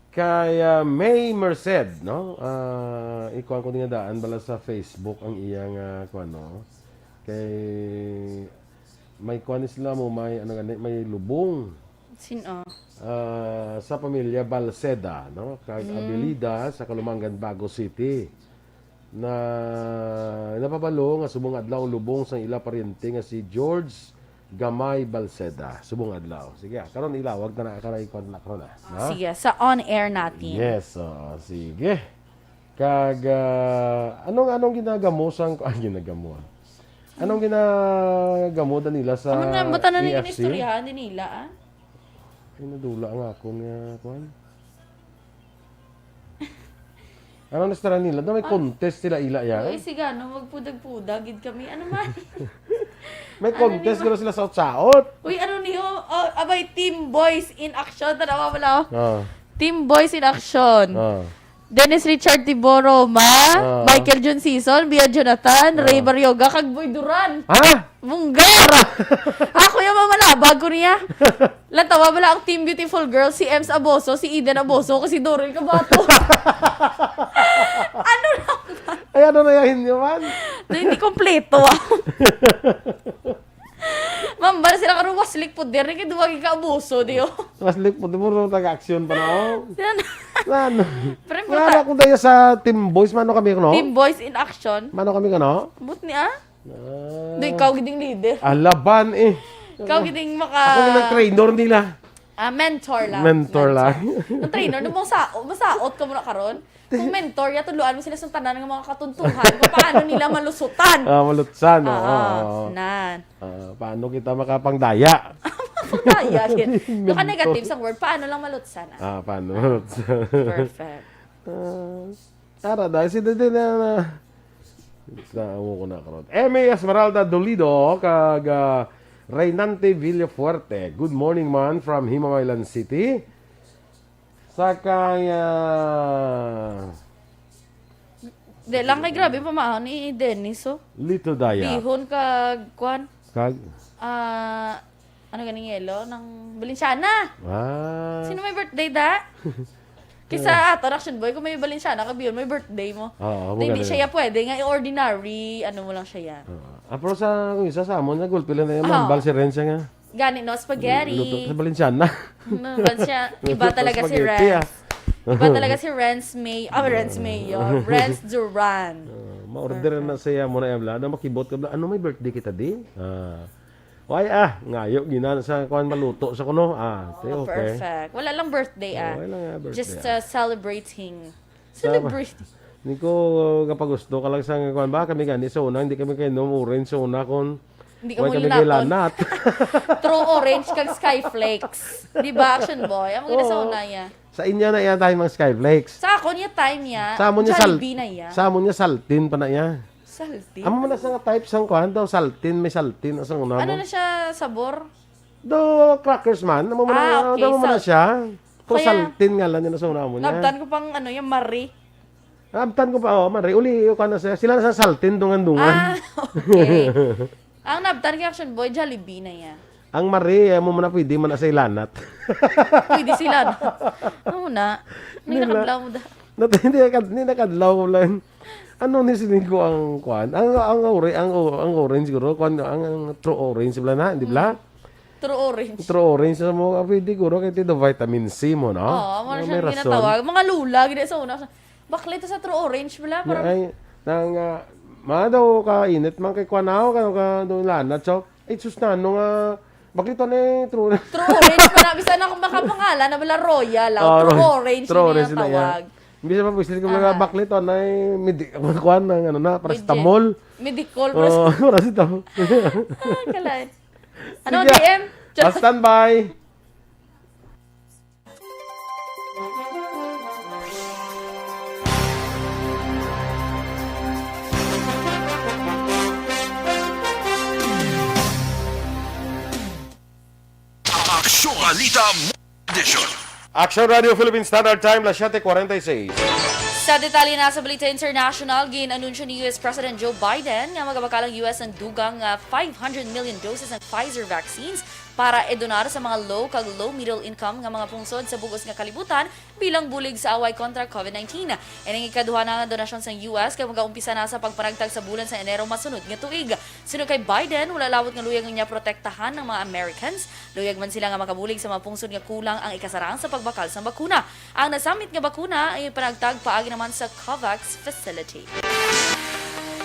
Kay, ah, May Merced, no? Ah, ikuan ko nga daan bala sa Facebook ang iyang, ah, kuan, no? Kay may kuan sila mo, may, ano gani, may lubong. Sin-o? Ah, sa pamilya Balceda, no? Kag Mm. Abilida sa Calumanggan, Bago City. Na napabalo nga subong adlaw ang lubong sang ila paryente nga si George Gamay Balceda. Subong adlaw. Sige, ah, karon ilawag ta na, karon ikuan na karon, ah. Ha? Sige, sa on air natin. Yes, oo, sige. Kag, ah, anong, anong ginagamo sang, ah, ginagamo, ah. Anong ginagamo da nila sa Amo na, buta na ning E F C? Inistoryahan din nila, ah. Ay, nadula ang akon nga, kuan. Ano na sila nila? Na may Ah. contest sila ila, ya? Uy, sige, ano, magpudag-pudag gid kami. Ano man? May Ano contest ni ma- guro sila sa Saot. Uy, ano niyo? Oh, abay, Team Boys in Action. Tanawa mo lang. Ah. Team Boys in Action. Ah. Dennis Richard Tiboro, ma, Ah. Michael Jun Season, Bia Jonathan, Ah. Ray Barrioga, kag Boy Duran. Ha? Munggar! Ako yung mamalabag ko niya. Lantawa bala ang Team Beautiful Girls, si Ems Aboso, si Eden Aboso, kasi Dorel Cabato. Ano lang ba? Ay, ano na yan, yun, man? Na hindi kompleto, ah. Mambal sila karon, waslik po, diri kay duwag ka abuso, di, oh. Waslik po, di mo rin taga-aksyon pa na, oh. Yan. Ano? Pre, Wala puta. na akong daya sa Team Boys, mano kami, no? Team Boys in Action. Mano kami, no? But ni, ah? Ah. Do, ikaw giding leader. Alaban, eh. Ikaw giding maka- Ako yung trainer nila. Ah, mentor lang. Mentor lang. Ang trainer, nung masaot, masaot ka muna karon. Kung mentor, ya, tudloan mo sila sa tanan nga mga katuntuhan kung paano nila malusutan. Ah, malutsan, oo, Ah, oo. nan. Ah, paano kita makapangdaya? Makapangdaya, yun. Yung ka Mentor. negative sa word, paano lang malutsan, ah? Ah, paano malutsan? Perfect. Ah, tara, dahil si Dede na, na, sa, amo ko na karon. M A Esmeralda Dolido, kag, ah, Reynante Villafuerte. Good morning, man, from Himamaylan City. Sa kay, ah, Di lang kay grabe pamahaw ni Dennis, oh. Little Daya. Bihon kag, kwan? Kag? Ah, ano ganing yelo? Nang Valenciana. Ah. Sino may birthday, da? Kisa ato, Action Boy, kung may Valenciana ka, bihon, may birthday mo. Oo, Di, hindi maganda. siya pwede nga, ordinary, ano mo lang siya. Oo. Ah, pero sa, kung isa sa amon, nagulpi lang na yung Oo. mambal si Renz nga. Gani, no, spaghetti. Luto sa Valenciana. No, Valencia-, iba Luto talaga si spaghetti, Renz. ah. Iba talaga si Renz May-, ah, Renz Mayor. Renz Duran. Ah, ma-order Perfect. na siya muna, Ebla. Ano, makibot ka, Bla? Ano, may birthday kita, di? Ah. Why, ah, ngayo, gina sa kuan maluto sa kuno. Ah, te, Oh, okay. perfect. Wala lang birthday, Oh, ah. wala nga birthday, Just, ah. uh, celebrating. Sa- Celebrate. Hindi ko kapagusto ka lang sa kuan ba? Kami gani sa una, hindi kami kainom orange sa una kung Hindi ka wala mo kami lanaton. kailanat. True orange kag skyflakes. Di ba, Action Boy? Ang mga Oo. sa una niya. Sa inyo na iya time ang skyflakes. Sa ako niya time niya, Sa amo niya sal-, Jollibee na iya. sa amo niya saltin pa na iya. Saltin? Amo man na sa nga type sang kuan daw, saltin, may saltin, asang una Ano mo? na siya sabor? Do crackers man, amo man Ah, na, okay, amo man na sal- siya. Pero Kaya, saltin nga lang yun sa una mo niya. Nabtan ko pang ano, yung Marie. Nabtan ko pa, oh, Marie. Uli, yung kuwan na siya. Sila na sa saltin, dungan-dungan. Ah, okay. Ang nabtan kay Action Boy, Jollibee na yan. Ang Marie, amo man na pwede man na sa ilanat. Pwede sila, no? Ano na? May Nila- nakablaw mo da. Nat-, hindi nakad-, hindi nakadlaw ko lang. Ano ni siling ko ang kuwan? Ang, ang ori-, ang o-, ang orange siguro, kuwan, ang, ang true orange, bla na, di bla? Mm. True orange. True orange sa mo, pwede guro kay ti do vitamin C mo, no? Oo, mo na May siyang rason. Ginatawag. Mga lula, gina sa una. Baklit sa true orange, bala. Nga Parang, ay, nang, ah, ma daw ka init man kay kuan ako, ka, ka doon lanat, so, ay, sus na, ano nga, bakit ito na eh, true. True orange pa na. Bisan ako makapangalan na bala royal, ah. Ah, True ro-, orange true na orange yung na yan. Tawag. Imbis na pag-whistle ko, mga Aha. baklit, ano eh, midi-, kuan ng ano na, Legit. Paracetamol. Medicol, Oh, paracetamol. Paracetamol. Ah, kalan. Ano, Sige. D M? Ah, standby. Aksyon Balita Edition. Aksyon Radio Philippine Standard Time, las siete cuarenta y seis. Sa detalye na sa Balita International, gin-anunsyo ni U S President Joe Biden nga magabakal ang U S ang dugang nga five hundred million doses ng Pfizer vaccines para idonar sa mga low kag low middle income nga mga pungsod sa bug-os nga kalibutan bilang bulig sa away kontra COVID nineteen. Ining ikaduha na nga donasyon sang U S kay magaumpisa na sa pagpanagtag sa bulan sa Enero masunod nga tuig. Suno kay Biden, wala lawot nga luyag niya protektahan ang mga Americans. Luyag man sila nga makabulig sa mga pungsod nga kulang ang ikasarang sa pagbakal sang bakuna. Ang nasamit nga bakuna ay panagtag paagi naman sa COVAX facility.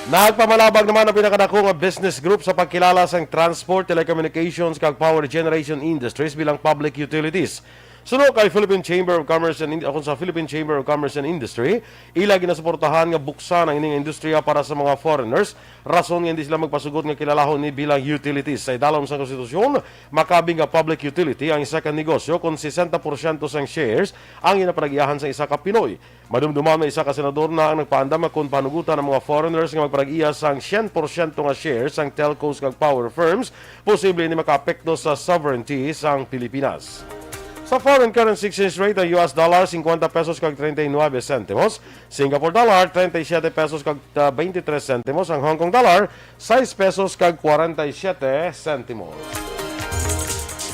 Nagpamalabag naman ang pinakadako nga business group sa pagkilala sang transport, telecommunications, kag power generation industries bilang public utilities. Suno kay Philippine Chamber of Commerce and In-, akon sa Philippine Chamber of Commerce and Industry, ila ginasuportahan nga buksan ang ining industriya para sa mga foreigners, rason nga hindi sila magpasugot nga kilalahon ni bilang utilities. Sa idalom sang konstitusyon, makabig nga public utility ang isa ka negosyo kon sesenta porsyento sang shares ang ginapanag-iyahan sa isa ka Pinoy. Madumduman nga isa ka senador na ang nagpaandam nga kon panugutan ang mga foreigners nga magpanag-iya sang syen porsyento nga shares sang telcos kag power firms, posible ini makaapekto sa sovereignty sang Pilipinas. Sa foreign currency exchange rate, ang U S dollar, fifty pesos kag treinta y nueve centimos, Singapore dollar, treinta y siete pesos kag, ah, veintitrés centimos, ang Hong Kong dollar, sais pesos kag kwarenta y siete sentimos.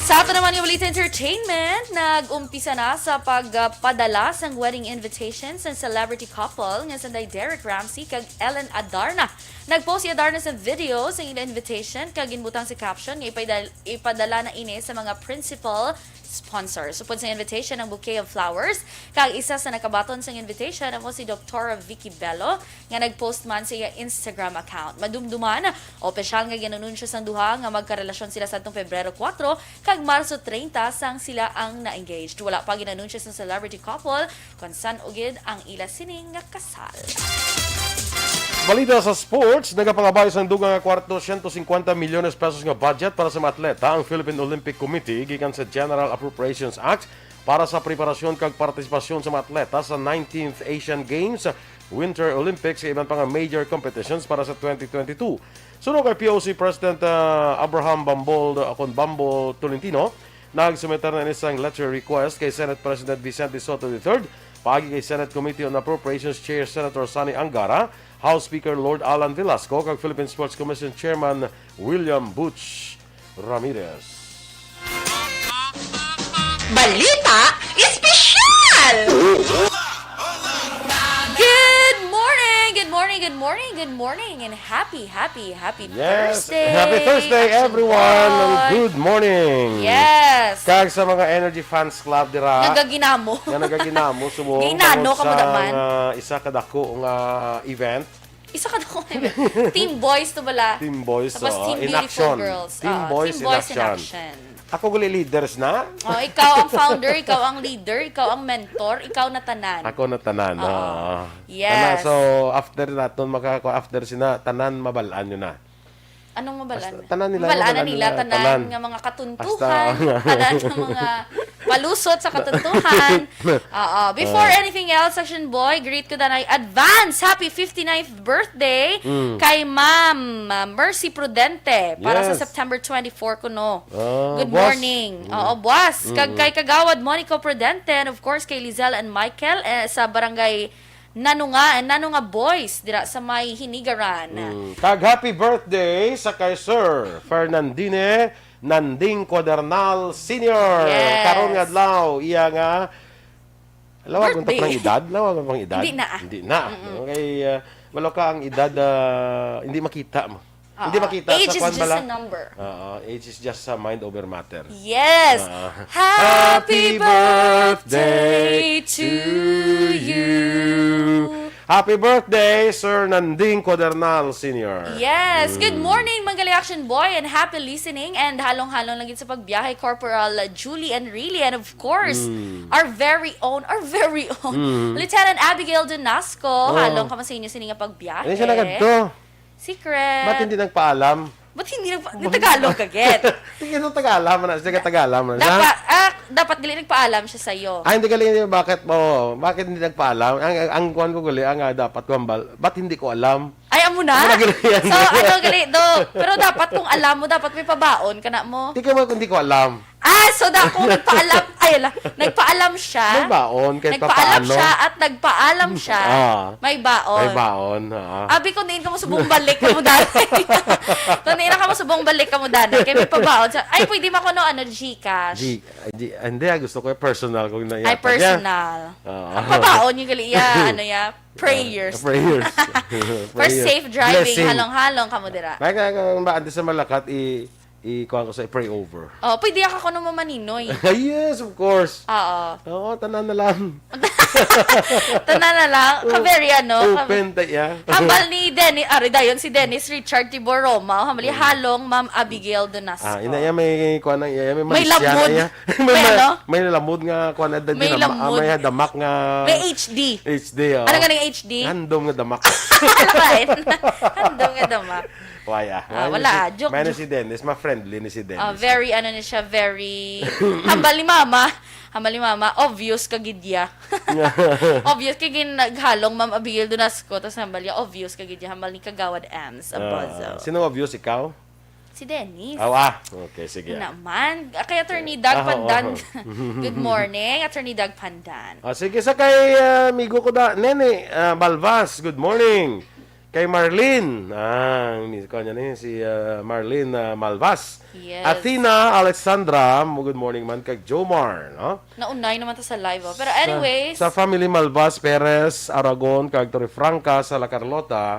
Sa ato naman nga balita entertainment, nag-umpisa na sa pagpadala sang wedding invitation sa celebrity couple nga sanday Derek Ramsey kag Ellen Adarna. Nag-post si Adarna sa video sa ila invitation kag ginbutang sa caption nga ipaidal-, ipadala na ini sa mga principal sponsors. Upod sa invitation ang bouquet of flowers, kag isa sa nakabaton sang invitation amo si Doktora Vicky Bello, nga nag-post man sa iya Instagram account. Madumduman, opisyal nga ginanunsyo sang duha nga magkarelasyon sila sadtong Pebrero kuwatro kag Marso treinta sang sila ang na-engaged. Wala pa ginanunsyo sang celebrity couple kon san-o gid ang ila sining nga kasal. Balita sa sports, nagapangabay sang dugang nga kwarto, siyento singkwenta milyones pesos nga budget para sa mga atleta ang Philippine Olympic Committee gikan sa General Appropriations Act para sa preparasyon kag partisipasyon sa mga atleta sa nineteenth Asian Games, Winter Olympics, kag iban pa nga major competitions para sa twenty twenty-two. Suno kay P O C President, ah, Abraham Bambol, akon Bambol Tolentino, nagsumiter na ini sang letter request kay Senate President Vicente Sotto the third, paagi kay Senate Committee on Appropriations Chair Senator Sonny Angara, House Speaker Lord Alan Velasco, kag Philippine Sports Commission Chairman William Butch Ramirez. Balita Espesyal! Good morning! Good morning, good morning, good morning, and happy, happy, happy Yes. Thursday, Happy Thursday, Action everyone! Boy. Good morning! Yes! Kag sa mga Energy Fans Club dira, Nagaginamo. Nga nagaginamo, subo, Ginano bangod ka mo sa naman. nga isa ka dako nga event. Isa ka dako nga event. Team Boys to bala. Team Boys, Tapos oo, Team in Beautiful action. Girls. Team Oo, Boys Team in Boys in action. Action. Ako gali leaders na. Oh, ikaw ang founder, ikaw ang leader, ikaw ang mentor, ikaw na tanan. Ako na tanan, Oo. oo. Yes. Tanan, so, after naton, makaka-, after sina, tanan, mabalaan nyo na. Anong mabalaan? Basta, tanan nila, Mabalaan na mabalaan nila, nila, tanan tanan. nga mga katuntuhan, Hasta, tanan nga mga palusot sa katuntuhan. Oo. Before Ah. anything else, Action Boy, greet ko danay advance happy fifty-ninth birthday Mm. kay Ma'am, uh, Mercy Prudente para sa Yes. September twenty-four kuno. Ah, Good boss. morning. Mm. Oo, boss. Kag Mm. kay Kagawad Monico Prudente and of course kay Lizelle and Michael, eh, sa barangay Nanunga, Nanunga Boys dira sa may Hinigaran. Mm. Kag happy birthday sa kay Sir Fernandine Nanding Cuadernal Senior. Yes. Karon nga adlaw, iya nga, lawag mo Birthday. pang edad? Lawag mo pang edad? Hindi na. Hindi na. Mm-mm. Okay, ah, wala ka ang edad, ah, hindi makita mo. Hindi Ah, makita age sa is kwan just bala? a number. Oo, age is just a mind over matter. Yes. Ah. Happy Happy birthday birthday to to you. you. Happy birthday, Sir Nanding Cuadernal Senior. Yes. Good Mm. morning, Manggali Action Boy, and happy listening. And halong-halong lang gid sa pagbiyahe, Corporal Julie Enrile, and of course, Mm. our very own, our very own, Mm. Lieutenant Abigail Donasco. Oh. Halong kamo sa inyo sini nga pagbiyahe. Ano siya nagadto? Secret. Ba't hindi nagpaalam? Ba't hindi nagpa-, Bakit? Tagalog ka, Get? Sige, no, Tagalog man na. Sige, Tagalog man na. Dapat, ah, dapat gali nagpaalam siya sa'yo. Ah, hindi gali, bakit mo? Bakit hindi nagpaalam? Ang, ang kuwan ko gali, ang, ah, dapat ko hambal, ba't hindi ko alam? Ay, amo na? Amo na gali yan. So, ano gali, do? Pero dapat kung alam mo, dapat may pabaon ka na mo. Di ka mo, hindi ko alam. Ah, so da, kung nagpaalam, ay, ala, nagpaalam siya. May baon, kahit Nagpaalam papaano. siya at nagpaalam siya. Ah. May baon. May baon, ah. Abi ko, diin ka mo subong balik ka mo dali. Kung diin ka mo subong balik ka mo dali, kay may pabaon sa, ay, pwede man kuno, ano, GCash. G-, G-, hindi, ah, gusto ko yung personal kung naiyak Ay, ka niya. personal. Ah. Ang pabaon yung gali, iya, ano, iya, prayers. Ah, prayers. For Prayers. safe driving, Blessing. halong-halong ka mo dira. Kaya, kaya, kaya, ba, antes na malakat, i-, i-, kuha ko sa i-pray over. Oh, pwede ka kuno mo maninoy. Yes, of course. Oo. Oo, tanan na lang. Tanan na lang. Ka Oh, very ano, ka open ta-, yeah. Hambal ni Dennis, ari dayon si Dennis Richard Tibor Roma, hambal ni Mm. halong Ma'am Abigail Donasco. Ah, ina iya may kuha ng iya, may May Malaysian lamod. iya. May May ma-, ano? may lamod nga kuha na May dinama-, ah, lamod. may damak nga May H D. H D, oh. Ano nga ng H D? Handom nga damak. Lain. Handom nga damak. Why, ah? Ah, May wala, si, ah. Joke, may na joke. si Dennis, ma-friendly ni si Dennis. Ah, very, ano ni siya, very, hambal ni mama. Hambal ni mama, obvious ka gid ya. Obvious kay gin-, naghalong Ma'am Abigail Donasco, tas hambal niya, obvious ka gid ya, hambal ni Kagawad Ems Ah, Abazo. Sino obvious, ikaw? Si Dennis. Aw, ah. Okay, sige, ah. Naman. Ah, kay Attorney Doug Ah, oo, Pandan. oo. Good morning, Attorney Doug Pandan. Ah, sige, sa kay, ah, amigo ko da, Nene, ah, Balvas, good morning. Kay Marlene, ah, ang mi-, kuha niya ni si, ah, Marlene, ah, Malvas. Yes. Athena Alexandra, mo-, good morning man kag Jomar, no? Naunay naman ta sa live, oh. Pero Sa, anyways. sa family Malvas, Perez, Aragon, kag Torrefranca, sa La Carlota,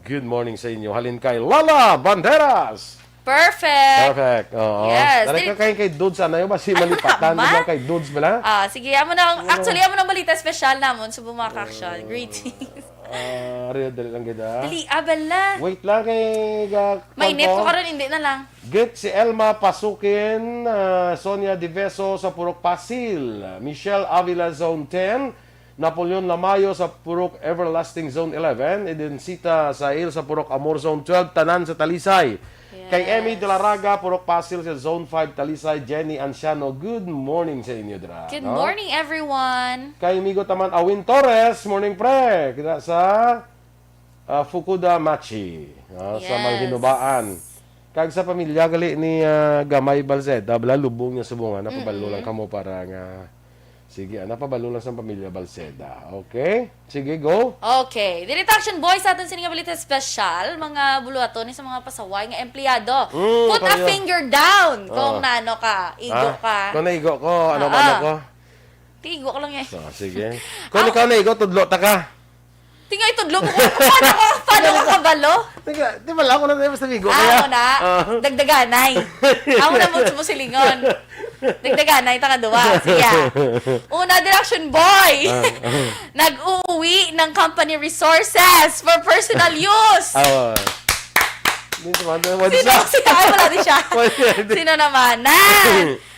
good morning sa inyo. Halin kay Lala Banderas. Perfect. Perfect. Oo. Yes. Dali Dili ka kay, kay Dudes, ano yun? Basi Ay, malipatan. Di ba? ba kay Dudes bala? Ah, sige, amo na ang, Ano? actually, amo na ang balita special namon sa Bumakak siya. Ah, Greetings. ah, Rio, dali lang gid, ah. Dali, ah, bala. Wait lang kay ga-, May kwan net ko ko. karon, hindi na lang. Get si Elma Pasukin, ah, Sonia Diveso sa Purok Pasil, Michelle Avila Zone ten, Napoleon Lamayo sa Purok Everlasting Zone eleven, Edensita Sail sa Purok Amor Zone twelve, tanan sa Talisay. Kay Emmy Yes. De la Raga, Purok Pasil sa Zone five, Talisay, Jenny Anciano, good morning sa inyo, dira, Good no? morning, everyone. Kay amigo taman Awin Torres, morning, pre. Kita sa, ah, Fukuda Machi, ah, sa Yes. Malhinubaan. Kag sa pamilya gali ni, ah, Gamay Balzeda, bala, lubong niya subong, ah, napabalo lang Mm-mm. kamo para nga, sige, ah, napabalo lang sa pamilya Balzeda. Okay? Sige, go. Okay. Diri ta, Action Boy, sa aton sini nga balita special, mga buluhaton ni sa mga pasaway nga empleyado. Mm, Put a kayo. finger down kung Ah. naano ka, igo Ah, ka. kung naigo ko, ano Ah, ba ah. ako? Tigo ka lang eh. Ah, sige. Kung Ako ikaw naigo, tudlo ta ka. Tingay tudlo mo ko. Paano ka, paano ka kabalo? Teka, di ba lang ako na tayo basta migo Ah, kaya? ako na. Ah. Dagdaganay. Ako na mo, mo silingon. Dagdaganay, tanga duwa. Sige, ah. Una, Direction Boy. Ah, ah. Nag-uuwi ng company resources for personal use. Ah, oo. Di si Wanda, what's Sino up? si-, ay, wala di siya. Wala di. Sino naman? Na!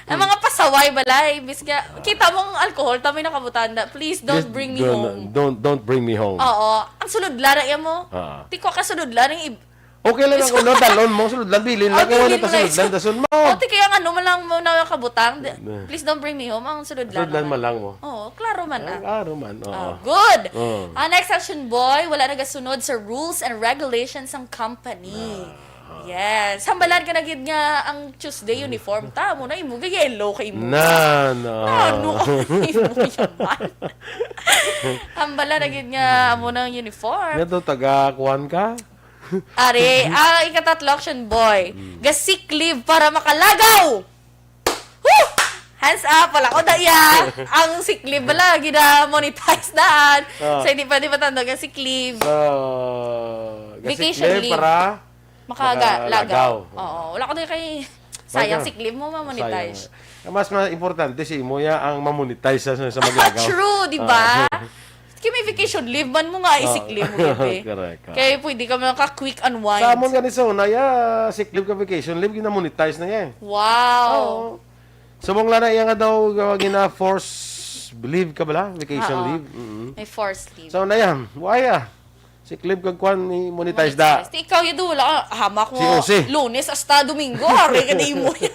Ang mga pasaway, balay, imbis nga, kita mo ang alcohol, tamoy nakabutanda, please don't Please bring me don't, home. don't, don't bring me home. Oo. Ang sulod lang, iya mo. Ah. Tiko ka sulod lang, yung ib-, Okay lang Is- ako, no? Dalon mo, sulod lang, bilin lang, Oh, kaya wala bilin ta mo lang sulod lang, iso. dason mo. O, ti kaya nga, ano man lang mo na kabutang, di-, Na. please don't bring me home, ang sulod lang Sulod lang naman. man lang mo. Oo, klaro man Ah, na. klaro man, oo. Ah, good. Oo. Ang next, Action Boy, wala nagasunod sa rules and regulations ng company. Ah. Yes. Hambalan ka na gid nga ang Tuesday uniform ta mo na imo ga yellow kay imo. Na, na. Ano ang imo yaman? Hambalan na gid nga amo na ang uniform. Nga to, taga kuwan ka? Are, ah, ikatatlo, Action Boy. Mm. Ga sick leave para makalagaw. Woo! Hands up, wala ko daya. Ang sick leave bala, gina-monetize daan. Ah. So, hindi pwede matandog ang sick leave. So, ga sick Vacation leave leave. para? Makaga-, Makalagaw. Lagaw. Oo. Wala ko doon kay sayang Sayang. Sick leave mo, ma-monetize. Sayang. Mas ma-, importante si imo ya ang ma-monetize sa, sa maglagaw. True, di ba? Ah. Kaya may vacation leave man mo nga, Oo. i-sick leave mo, gid, eh. Correct, correct. Kaya pwede ka maka-quick unwind. Sa amon gani sa una, ya, sick leave ka vacation leave, gina-monetize na yan. Wow. Oo. Subong lang na iya nga daw, uh, gina-force leave ka bala? Vacation Oo. leave? Mm-mm. May forced leave. So, na yan. Why, ah? Sick leave kag kwan, i-monetize da. Monetize. Ti ikaw, yun, wala ka. Hamak mo. Si Jose. Lunes hasta Domingo, hari ka di mo yan.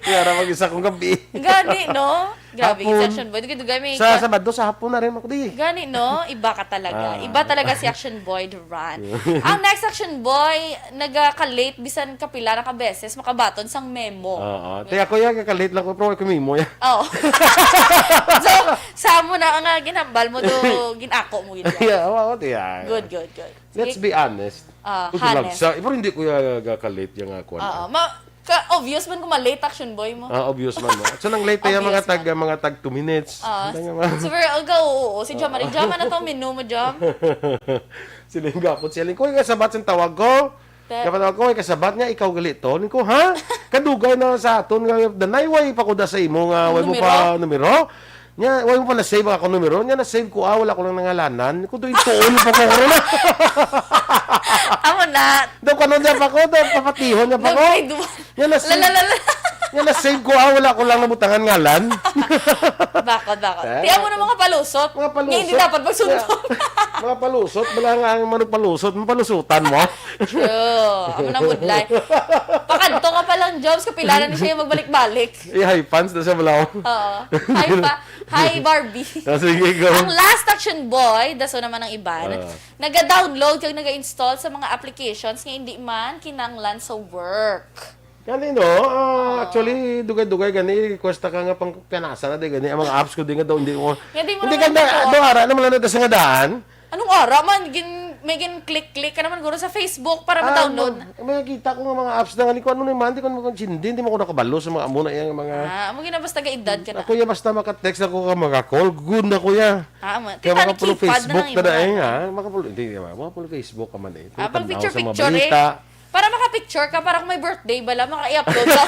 Kaya na mag-isa kong gabi. Gani, no? Grabe, Hapon. Inception boy. Dugay-dugay may Sa ka- Sabado, sa hapon na rin ako di. Gani, no? Iba ka talaga. Ah. Iba talaga si Action Boy Duran. Ang next Action Boy, nagaka-late bisan kapila na ka beses, makabaton sang memo. Oo. Te, ako yan, kaka-late lang ko, pero ako memo yan. Oo. So, sa mo na nga ginhambal mo do, ginako mo gid. Yeah, oo, tiyan. Good, good, good. Let's Sige. be honest. Ah, Kung honest. Sa, pero hindi ko yung gaka-late yung, ah, kwan. Oo. Ma- ka, obvious man kung ma-late Action Boy mo. Ah, obvious man, no? So, nang late tayo, mga Obvious tag, man. mga tag two minutes. Ah, Tanga, mga so, pero, aga, oo, oo. Si Jama rin. Oo. Jama na to, menu mo, Jam. Sila yung gapot siya. Ko yung kasabat sa tawag ko. Te- Dapat ako, "Ay, kasabat niya, ikaw gali to." Ni ko, "Ha? Kadugay na sa aton nga danay, way pa ko da sa imo nga, way mo Numero? pa numero? Nya, way mo pa na-save ang akong numero? Nya, na-save ko, ah, wala ko lang nangalanan." Ni ko, "Doon, tuon pa ko, corona." Amo na. Daw, kano niya pa ko? Daw, papatihon niya pa ko? Nag-grade one. Nya, na-save, La, la, la, la. nya, na-save ko, ah, wala ko lang nabutangan ngalan. Bakod, bakod. Eh, Tiyan mo na mga palusot. Mga Nga hindi palusot. dapat magsundon. Nya, mga palusot, wala nga ang manong palusot, mapalusutan mo. True. Amo na mudlay. Pakadto ka pa lang, Jobs, kapila na ni siya magbalik-balik. Eh, hi, fans na siya, malaw. Oo. Hi, pa. Hi, Barbie. Ah, sige, go. Ang last Action Boy, daso naman ang iban, Ah. naga-download kag naga-install sa mga applications nga hindi man kinanglan sa work. Gani, no? Ah, Ah. actually, dugay-dugay gani, request ka nga pang piyanasa na, di gani, ang mga apps ko, di nga daw, hindi mo, Nga di mo hindi naman ka na, ito. daw, ara naman lang na sa nga daan. Anong ara man? Gin-, may gin-click-click ka naman, guro, sa Facebook para Ah, ma-download ano, na. may nakita ko nga mga apps na nga, ni ko, ano naman, di ko naman sindi, di mo ko nakabalo sa mga amo na yung mga Ah, amo gina, basta ga-edad ka na. Ako ya, basta maka-text ako ka, maka-call, good na ko ya. Ah, amo. Kaya Titanic maka-follow keypad na Facebook lang ka na imo eh, na. ha? Maka-follow, hindi, di ba? Maka-follow Facebook ka man eh. Ah, Tanaw sa mga pag-picture-picture eh. balita. Para maka-picture ka, para kung may birthday bala, maka-i-upload ka.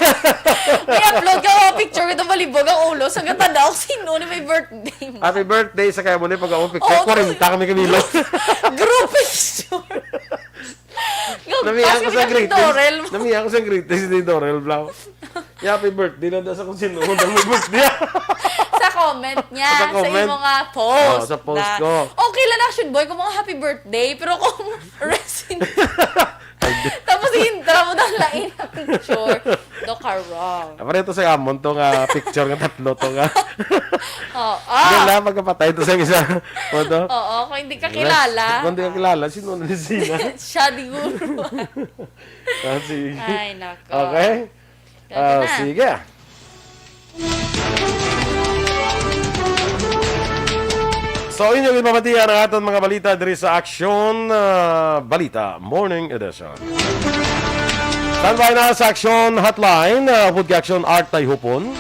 May upload ka, mga picture, ito malibog ang ulo. Sa gatanaw, sino ni may birthday mo? Happy birthday sa kaya mo ni pag-aon picture. Oo, Kwarenta kami kanila. Group picture. Namiya Tapos ko sa kami greetings. Dorel mo. Namiya ko sa greetings ni Dorel Blau. Happy birthday na daw sa kung sino mo daw may birthday. Sa comment niya, Sa sa comment. imo nga post Oo, sa post na, ko. okay lang, Action Boy, kung mga happy birthday, pero kung resin-, Ay, di- tapos hintra mo na lain na picture, do ka wrong. Ah, pareho to sa amon to nga picture nga tatlo to nga. Oh, Hindi ah. na, magkapatay to sa isa. Ano to? Oo, kung hindi ka Yes. kilala. Kung hindi ka kilala, sino na sila? Siya, di guro. Ah, sige. Ay, nako. Okay? Pwede Ah, na. sige. So, inyo ginpamatian ang aton mga balita diri sa Aksyon, ah, Balita Morning Edition. Standby na sa Aksyon Hotline, ah, upod kay Aksyon Art Tayhupon.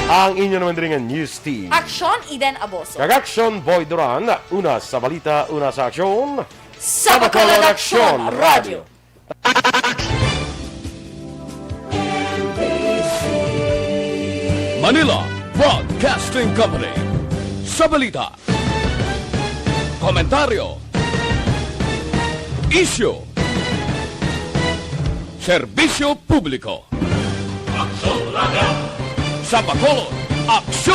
Ang inyo naman diri nga news team. Aksyon Eden Aboso. Kag Aksyon Boy Duran, una sa balita, una sa aksyon. Sa Bacolod Aksyon Radio. Manila Broadcasting Company. Sa balita, komentaryo, isyu, serbisyo publiko. Sa Bacolod, aksyon.